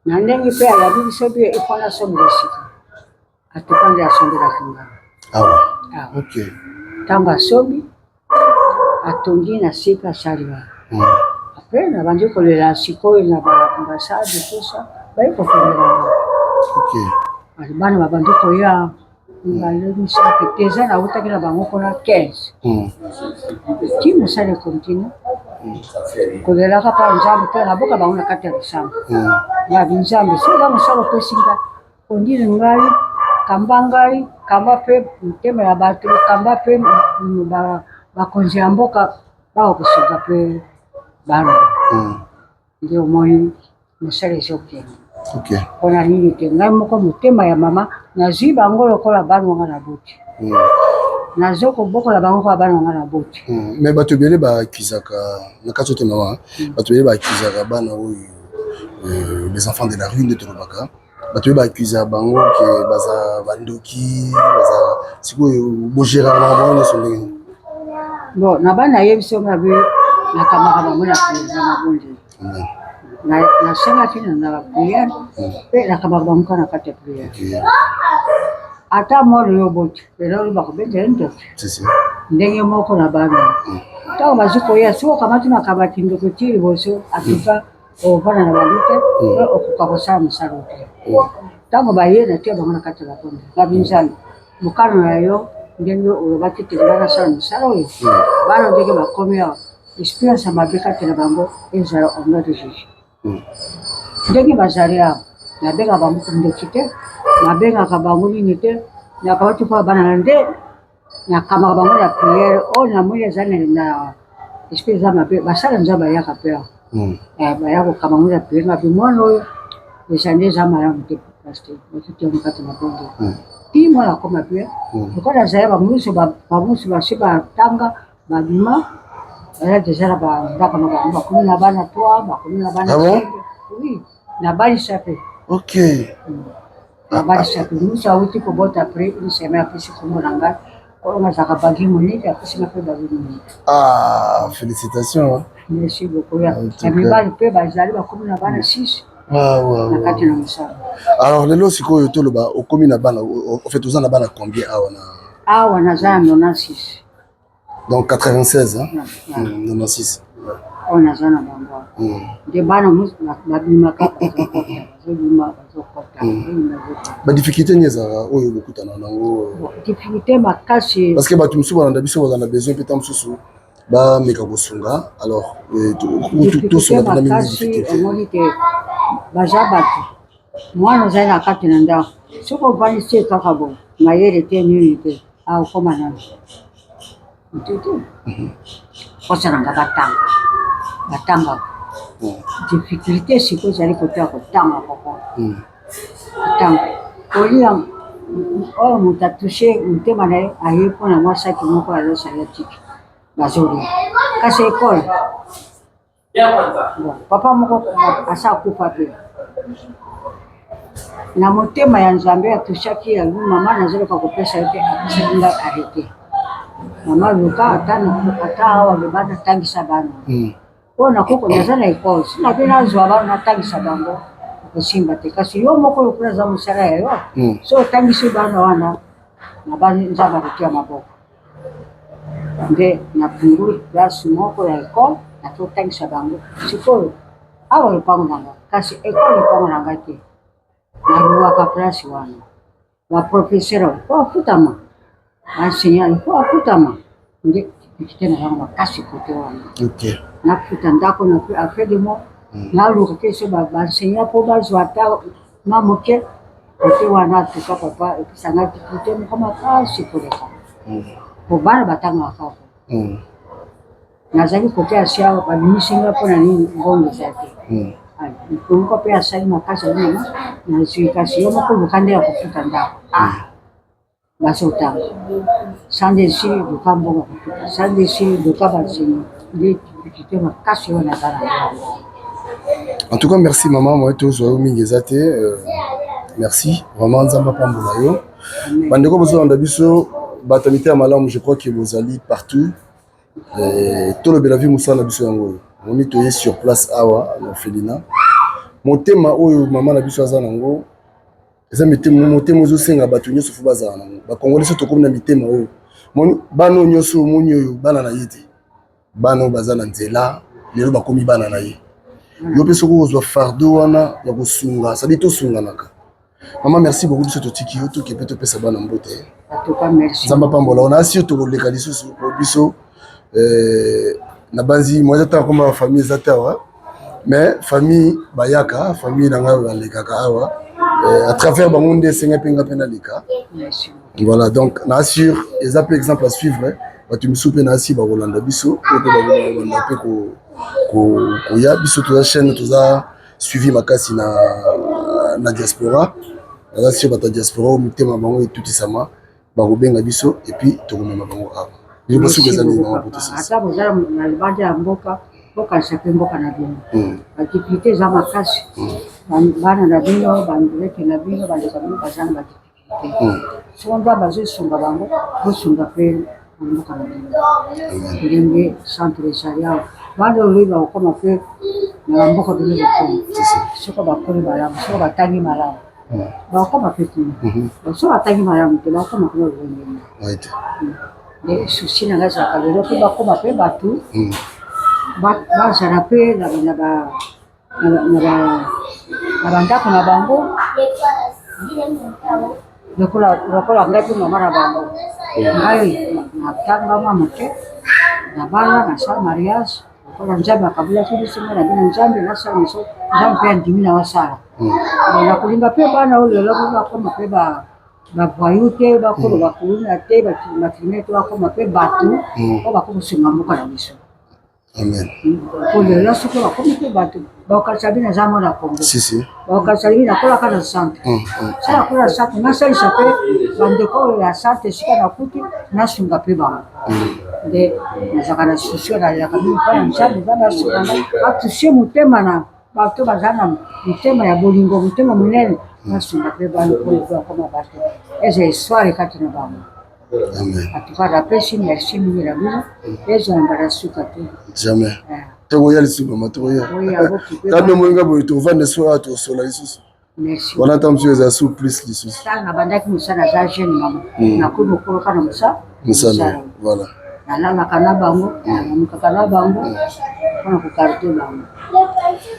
Na ndenge mpe ayabi biso bie il faut nasombela esika. Atuka nde asombelaki nga. Awa. Awa. Ok. Ntango asombi, atongi na se mpe asali wana. Après nabandi kolela sikoyo na ba ambassade tout ça, baye kotongela nga. Ok. Bana babandi koya mibale misato te eza nautaki na bango kuna 15. Ti mosala ekontinue kolelaka mpa Nzambe mpe naboka bango na kati ya losambo. Ngabi Nzambe soki eza mosala opesi ngai ondili ngai kamba ngai kamba mpe motema ya bato kamba mpe bakonzi ya mboka bakokosunga mpe bana. Nde omoni mosala ezokende. Mpona nini te ngai moko motema ya mama nazwi bango lokola bana nga na boti. Nazo kobokola bango lokola bana nga na boti. Mais bato ebele baakizaka na kati oyo te mama, bato ebele baakizaka bana oyo les enfants de la rue nde tolobaka, bato ebele baakizaka bango ke baza bandoki, baza sikoyo bogeraka makambo wana nyonso ndenge nini? Bon, na bana nayebisi yo ngabi nakambaka bango na prière na mabondeli. Nasengaki na prière mpe nakambaka bango kaka na kati ya prière. Ata mwana oyo oboti lelo oyo bakobeta ye ndoki ndenge moko na bana. Ntango bazwi koya soki okamati makambo ya kindoki ti liboso atuka okovanda na bango te mpe okoka kosala mosala te. Ntango baye natia bango na kati ya mabondeli ngabi Nzambe mokano na yo ndenge olobaki ete ngai nasala mosala oyo bana ndenge bakomi awa espérance ya mabe kati na bango ezala au nom de Jésus. Ndenge bazali awa nabengaka bango ndoki te, nabengaka bango nini te, nakamati mpo bana na nde nakamaka bango na prière oyo namoni eza na esprit eza mabe basala Nzambe ayaka mpe awa baya kokamba bango na prière ngabi mwana oyo eza nde eza malamu te pasteur otuti yango kati na bongo ti mwana akoma bien lokola azali bamosusu basi batanga babima baza deja na bandako na bango bakomi na bana 3 bakomi na bana Ah bon? Oui, nabalisa mpe. Ok. Nabalisa mpe mosu awuti kobota après une semaine apesi kombo na ngai oyo nazalaka bagi monike apesi nga mpe bagi monike. Ah, félicitations. Hein. Merci beaucoup. Ya mibali mpe bazali bakomi na bana 6 na kati na mosala. Alors lelo sikoyo toloba okomi na bana en fait oza na bana combien awa na awa naza na 96. Donc 96 hein? 96. Oyo naza na bango nde bana babimaka bazobima bazokota. Badifficulté nini ezalaka oyo bokutana nango? Difficulté makasi parce que bato mosusu balanda biso bazala na besoin mpe ta mosusu bameka kosunga, alors tosunga mpena mingi difficulté. Omoni te baza bato mwana ozali na kati na ndako soki ovandisi ye kaka boye mayele te nini te akokoma nano motutu posa na nga batanga batangaka. Difficulté sikoyo ezali kote ya kotanga koko kotanga kolia oyo moto atouche motema na ye aye mpona mwa saki moko azosala tiki bazolia kasi ekole. Bon, papa moko asa akufa mpe na motema ya Nzambe atushaki yango mama nazoluka kopesa ye te apesaki ngai arrete mama luka ata ata awa loba natangisa bana oyo nakoko naza na ekole si nabe nazwa bana natangisa bango okosimba te kasi yo moko lokola aza mosala ya yo so otangisi bana wana na bana Nzambe akotia maboko. Nde nafungoli classe moko ya ecole nazotangisa bango sikoyo awa lopango na nga kasi ecole lopango na nga te naluwaka place wana ba professeur il faut afutama ba enseignant il faut afutama nde difficulté na yango makasi kote wana nafuta ndako na afin de mois naluka ke so ba enseignant mpo bazwa ata mwa moke kote wana atuka papa epesanga difficulté moko makasi koleka po bana batangaka kaka. Nazali kote ya se awa babimisi nga mpo na nini mbongo eza te. Moko mpe asali makasi alobi mama nazwi kasi yo moko luka nde ya kofuta ndako. Ah! Bazotanga sans dessus luka mbongo kofuta sans dessus luka bansemi nde difficulté makasi oyo naza na yango. En tout cas merci maman moye tozwa yo mingi eza te euh, merci vraiment nzambe apambola yo bandeko bozolanda biso bato ya mitema malamu je crois que bozali partout euh, tolobela vie mosala na biso yango oyo omoni toye sur place awa na orphelinat motema oyo mama na biso aza nango eza mitema motema ozosenga bato nyonso fo bazala nango bakongoli so tokomi na mitema oyo moni bana oyo nyonso omoni oyo bana na ye te bana oyo baza na nzela lelo bakomi bana na ye yo mpe soki okozwa fardeau wana ya kosunga sadi tosunganaka mama merci beaucoup biso totiki yo toke mpe topesa bana mbote nzambe apambola ona asi yo tokoleka lisusu po biso eh, nabanzi mwa eza ntango akoma bafamille eza te awa mais famille bayaka famille na ngai balekaka awa eh, à travers bango nde esenga mpe nga mpe naleka voilà donc na assure eza mpe exemple à suivre bato misusu mpe na asi bakolanda biso oyo mpe bakolanda mpe koya biso toza chaîne toza suivi makasi na, na diaspora naza sur bato ya diaspora oyo mitema bango etutisama bakobenga biso epuis tokomema bango awa liloba suka eza nini mama potosisi ata boza na libanda ya mboka bokanisa mpe mboka na bino hmm. badifficulté eza makasi hmm. bana na bino bandeke na bino bandeko na bino baza na badifficulté hmm. soko nzambe azosunga bango bosunga mpe na mboka na bino ndenge centre ezali awa bana oyo bakokoma mpe na bamboka bino bokoma soko bakoli malamu soko batangi malamu bakoma mpe kuna mhm. soki batangi malamu te bakoma kuna lolenge nini nde susi na ngai ezalaka lelo mpe bakoma mpe bato mm. bazala mpe na bandako na bango lokola ngai mpe mama na bango ngai natanga mwa moke nabala nasala mariage Lokola Nzambe akabulaki biso ngai na bino, Nzambe nasala mosala, Nzambe mpe andimi na wasala. Hmm. Nakolinga mpe bana oyo lelo mpe bakoma mpe bavoyou te, bakoma hmm. bakuluna te, bacriminel te, bakoma mpe bato hmm. oyo bakomosunga mboka na biso. Amen. Po lelo soki bakomi mpe bato bakokanisa bino aza mwana Congo. Si, si. Bakokanisa bino nakolaka na centre. Soki nakola na centre nasalisa mpe bandeko oyo ya centre esika nakuti nasunga mpe bango. Nde nazalaka na souci oyo nalelaka mingi mpo na Nzambe, Nzambe asunga ngai atouche motema na bato baza na motema ya bolingo, motema monene, nasunga mpe bana mpo lokola bakoma bato ezala histoire kati na bango. En tout cas napesi merci mingi na bino, ezala mbala suka te. Jamais. Eh. Tokoya lisusu mama, tokoya. Tano moyinga boye tovanda so awa tosola lisusu. Merci. Wana ntango mosusu eza sous plus lisusu. Ntango nabandaki mosala naza jeune mama. Hmm. Nakomi mokolo na mosala. Mosala voilà. Nalalaka na bango, hmm. nalamukaka na bango hmm. mpona kokarte bango.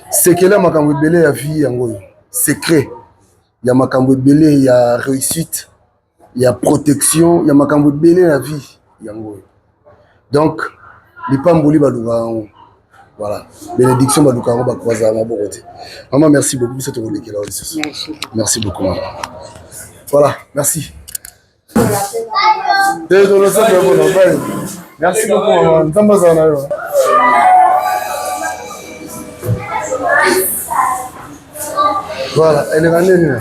Sekele ya makambo ebele ya vie yango oyo. Secret ya makambo ebele ya réussite ya protection ya makambo ebele na vie yango oyo donc lipamboli balukaka yango voilà bénédiction balukaka yango bakroisaka maboko te mama merci beaucoup biso tokolekela yo lisusu merci beaucoup mama voilà merci merci beaucoup mama nzambe azala na yo Voilà, elle est nini?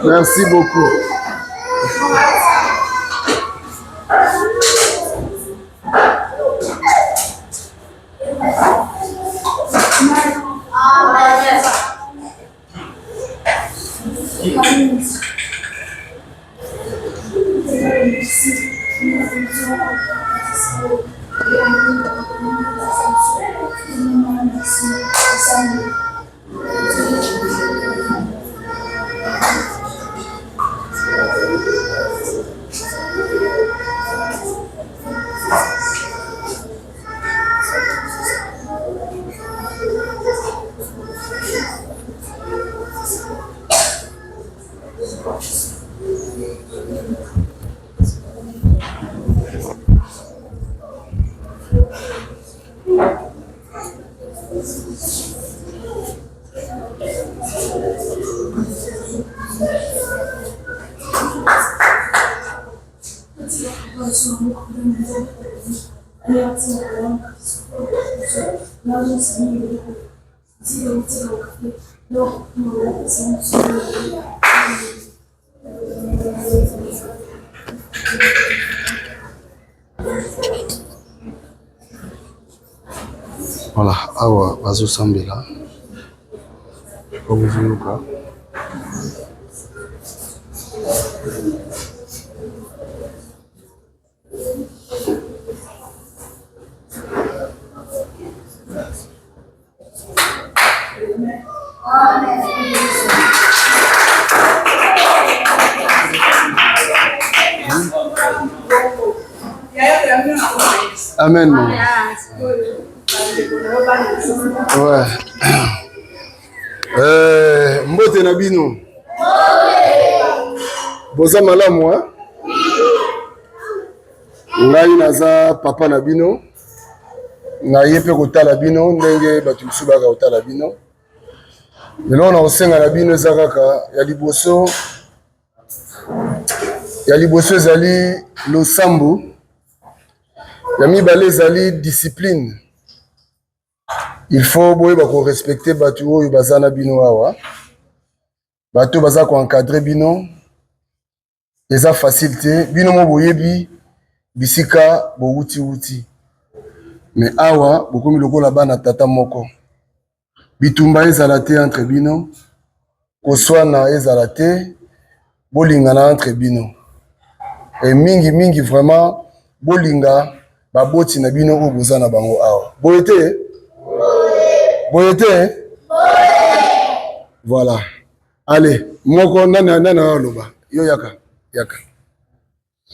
Merci beaucoup. Voilà, awa bazosambela bakozoyoka Amen. Ouais. Euh, mbote na bino. Boza malamu hein? Ngai naza papa na bino. Naye mpe kotala bino ndenge bato mosusu bayaka kotala bino. Eloko na kosenga na bino eza kaka ya liboso, ya liboso ezali losambo, ya mibale ezali discipline. Il faut boyeba ko respecter bato oyo baza na bino awa, bato baza ko encadrer bino. Eza facile te, bino mo boyebi bisika bowuti wuti, mais awa bokomi lokola bana tata moko. Bitumba ezala te entre bino, koswana ezala te, bolingana entre bino. Et mingi mingi vraiment bolinga baboti na bino oyo boza na bango awa. Boye te? Boye te? Voilà. Allez, moko nani nani aloba? Yo yaka, yaka.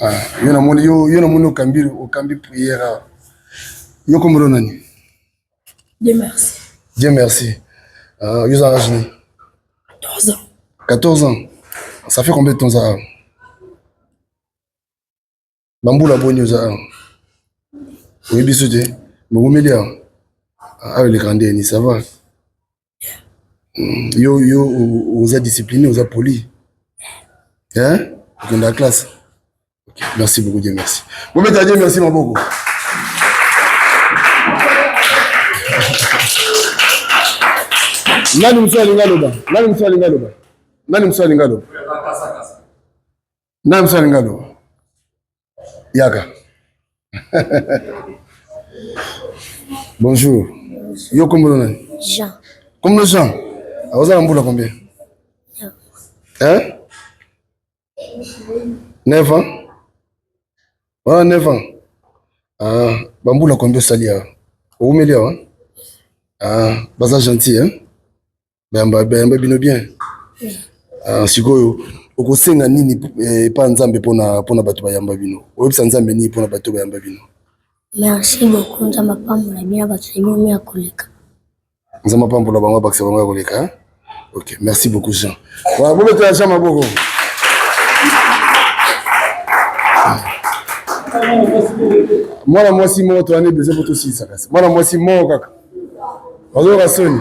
Ah, yo namoni yo yo namoni okambi okambi prière awa. Yo kombo nani? Dieu merci. Dieu merci. Ah, yo za âge nini? 14 ans. 14 ans. Ça fait combien de temps ça? Bambula boni oza awa? Oyebi biso te? Bowumeli awa? Awa eleka ndeni, ça va? Hmm, yo yo oza discipliné, oza poli. Hein? Okenda classe? Okay. Merci beaucoup, Dieu merci. Bobeta Dieu merci maboko. Nani mosusu alingi aloba? Nani mosusu alingi aloba? Nani mosusu alingi aloba? Nani mosusu alingi aloba? Yaka. Bonjour. Yo kombo nani? Jean. Kombo Jean. Oza na mbula combien? Hein? 9 ans? Ah, 9 ans. Ah, bambula combien osali awa? Oumeli awa? Ah, baza gentil hein? Bayamba bayamba bino bien. Ah, sikoyo okosenga nini eh, epa Nzambe mpona mpona bato bayamba bino? Oyebisa Nzambe nini mpona bato bayamba bino? Merci beaucoup Nzambe apambola bino bato na bino ya koleka. Nzambe apambola bango abakisa bango ya koleka. Hein? Ok, merci beaucoup Jean. Voilà, bobetela Jean maboko. Mwana mwasi moko toyani besoin po tosilisa kasi. Mwana mwasi moko kaka. Bazoyoka soni.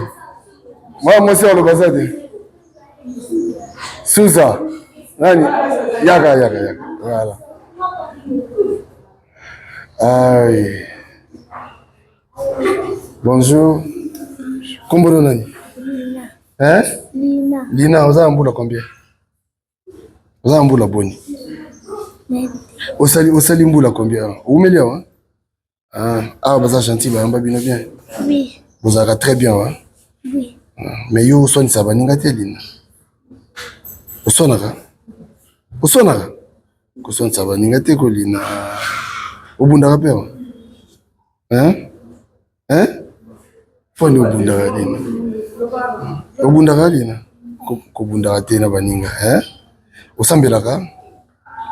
Mwana mwasi aloba za te. Suza. Nani? Yaka yaka yaka. Voilà. Aïe. Bonjour. Kombo na nani? Lina. Hein? Lina. Lina, oza na mbula combien? Oza na mbula boni? Osali osali mbula combien? Oumeli awa? Ah, awa baza gentil bayamba bino bien. Oui. Bozalaka très bien hein? Oui. Ah, mais yo oswanisa baninga te Lina. Oswanaka? Oswanaka? Koswanisa baninga te kolina. Obundaka mpe awa? Hein? Hein? Mpo nini obundaka Lina? Obundaka Lina? Kobundaka te na baninga, hein? Osambelaka?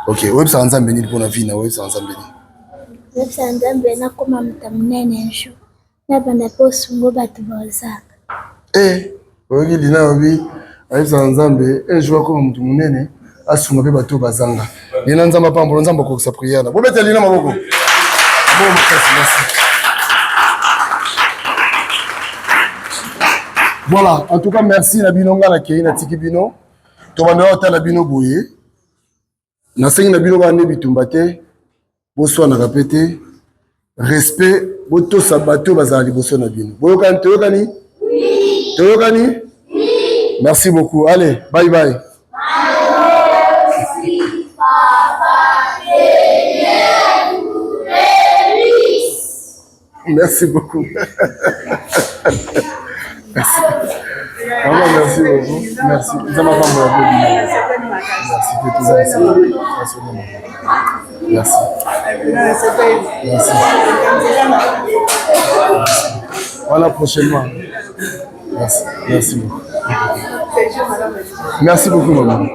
Ok, oyebisaka Nzambe nini mpo na vie na oyebisaka Nzambe nini? Oyebisaka Nzambe nakoma moto monene un jour. Nabanda mpe osungo bato bazanga. Eh, oyoki Lina alobi ayebisaka Nzambe un jour akoma moto monene asunga mpe bato bazanga. Lina Nzambe apambola, Nzambe akokisa prière na. Bobeta Lina maboko. Maboko makasi, merci. Voilà, en tout cas merci na bino nga nakei natiki bino. Tobanda otala bino boye. Nasengi na bino kaka nde bitumba te. Boswanaka pe te. Respect, botosa bato bazala liboso na bino. Boyokani, toyokani? Toyokani? Merci beaucoup. Allez, bye bye. Merci, papa. Merci beaucoup. merci. Maman, merci beaucoup. Merci. Nzambe apambola mpe bino. Merci. Merci. Merci. Merci. Voilà prochainement. Merci. Merci beaucoup. Merci beaucoup, maman.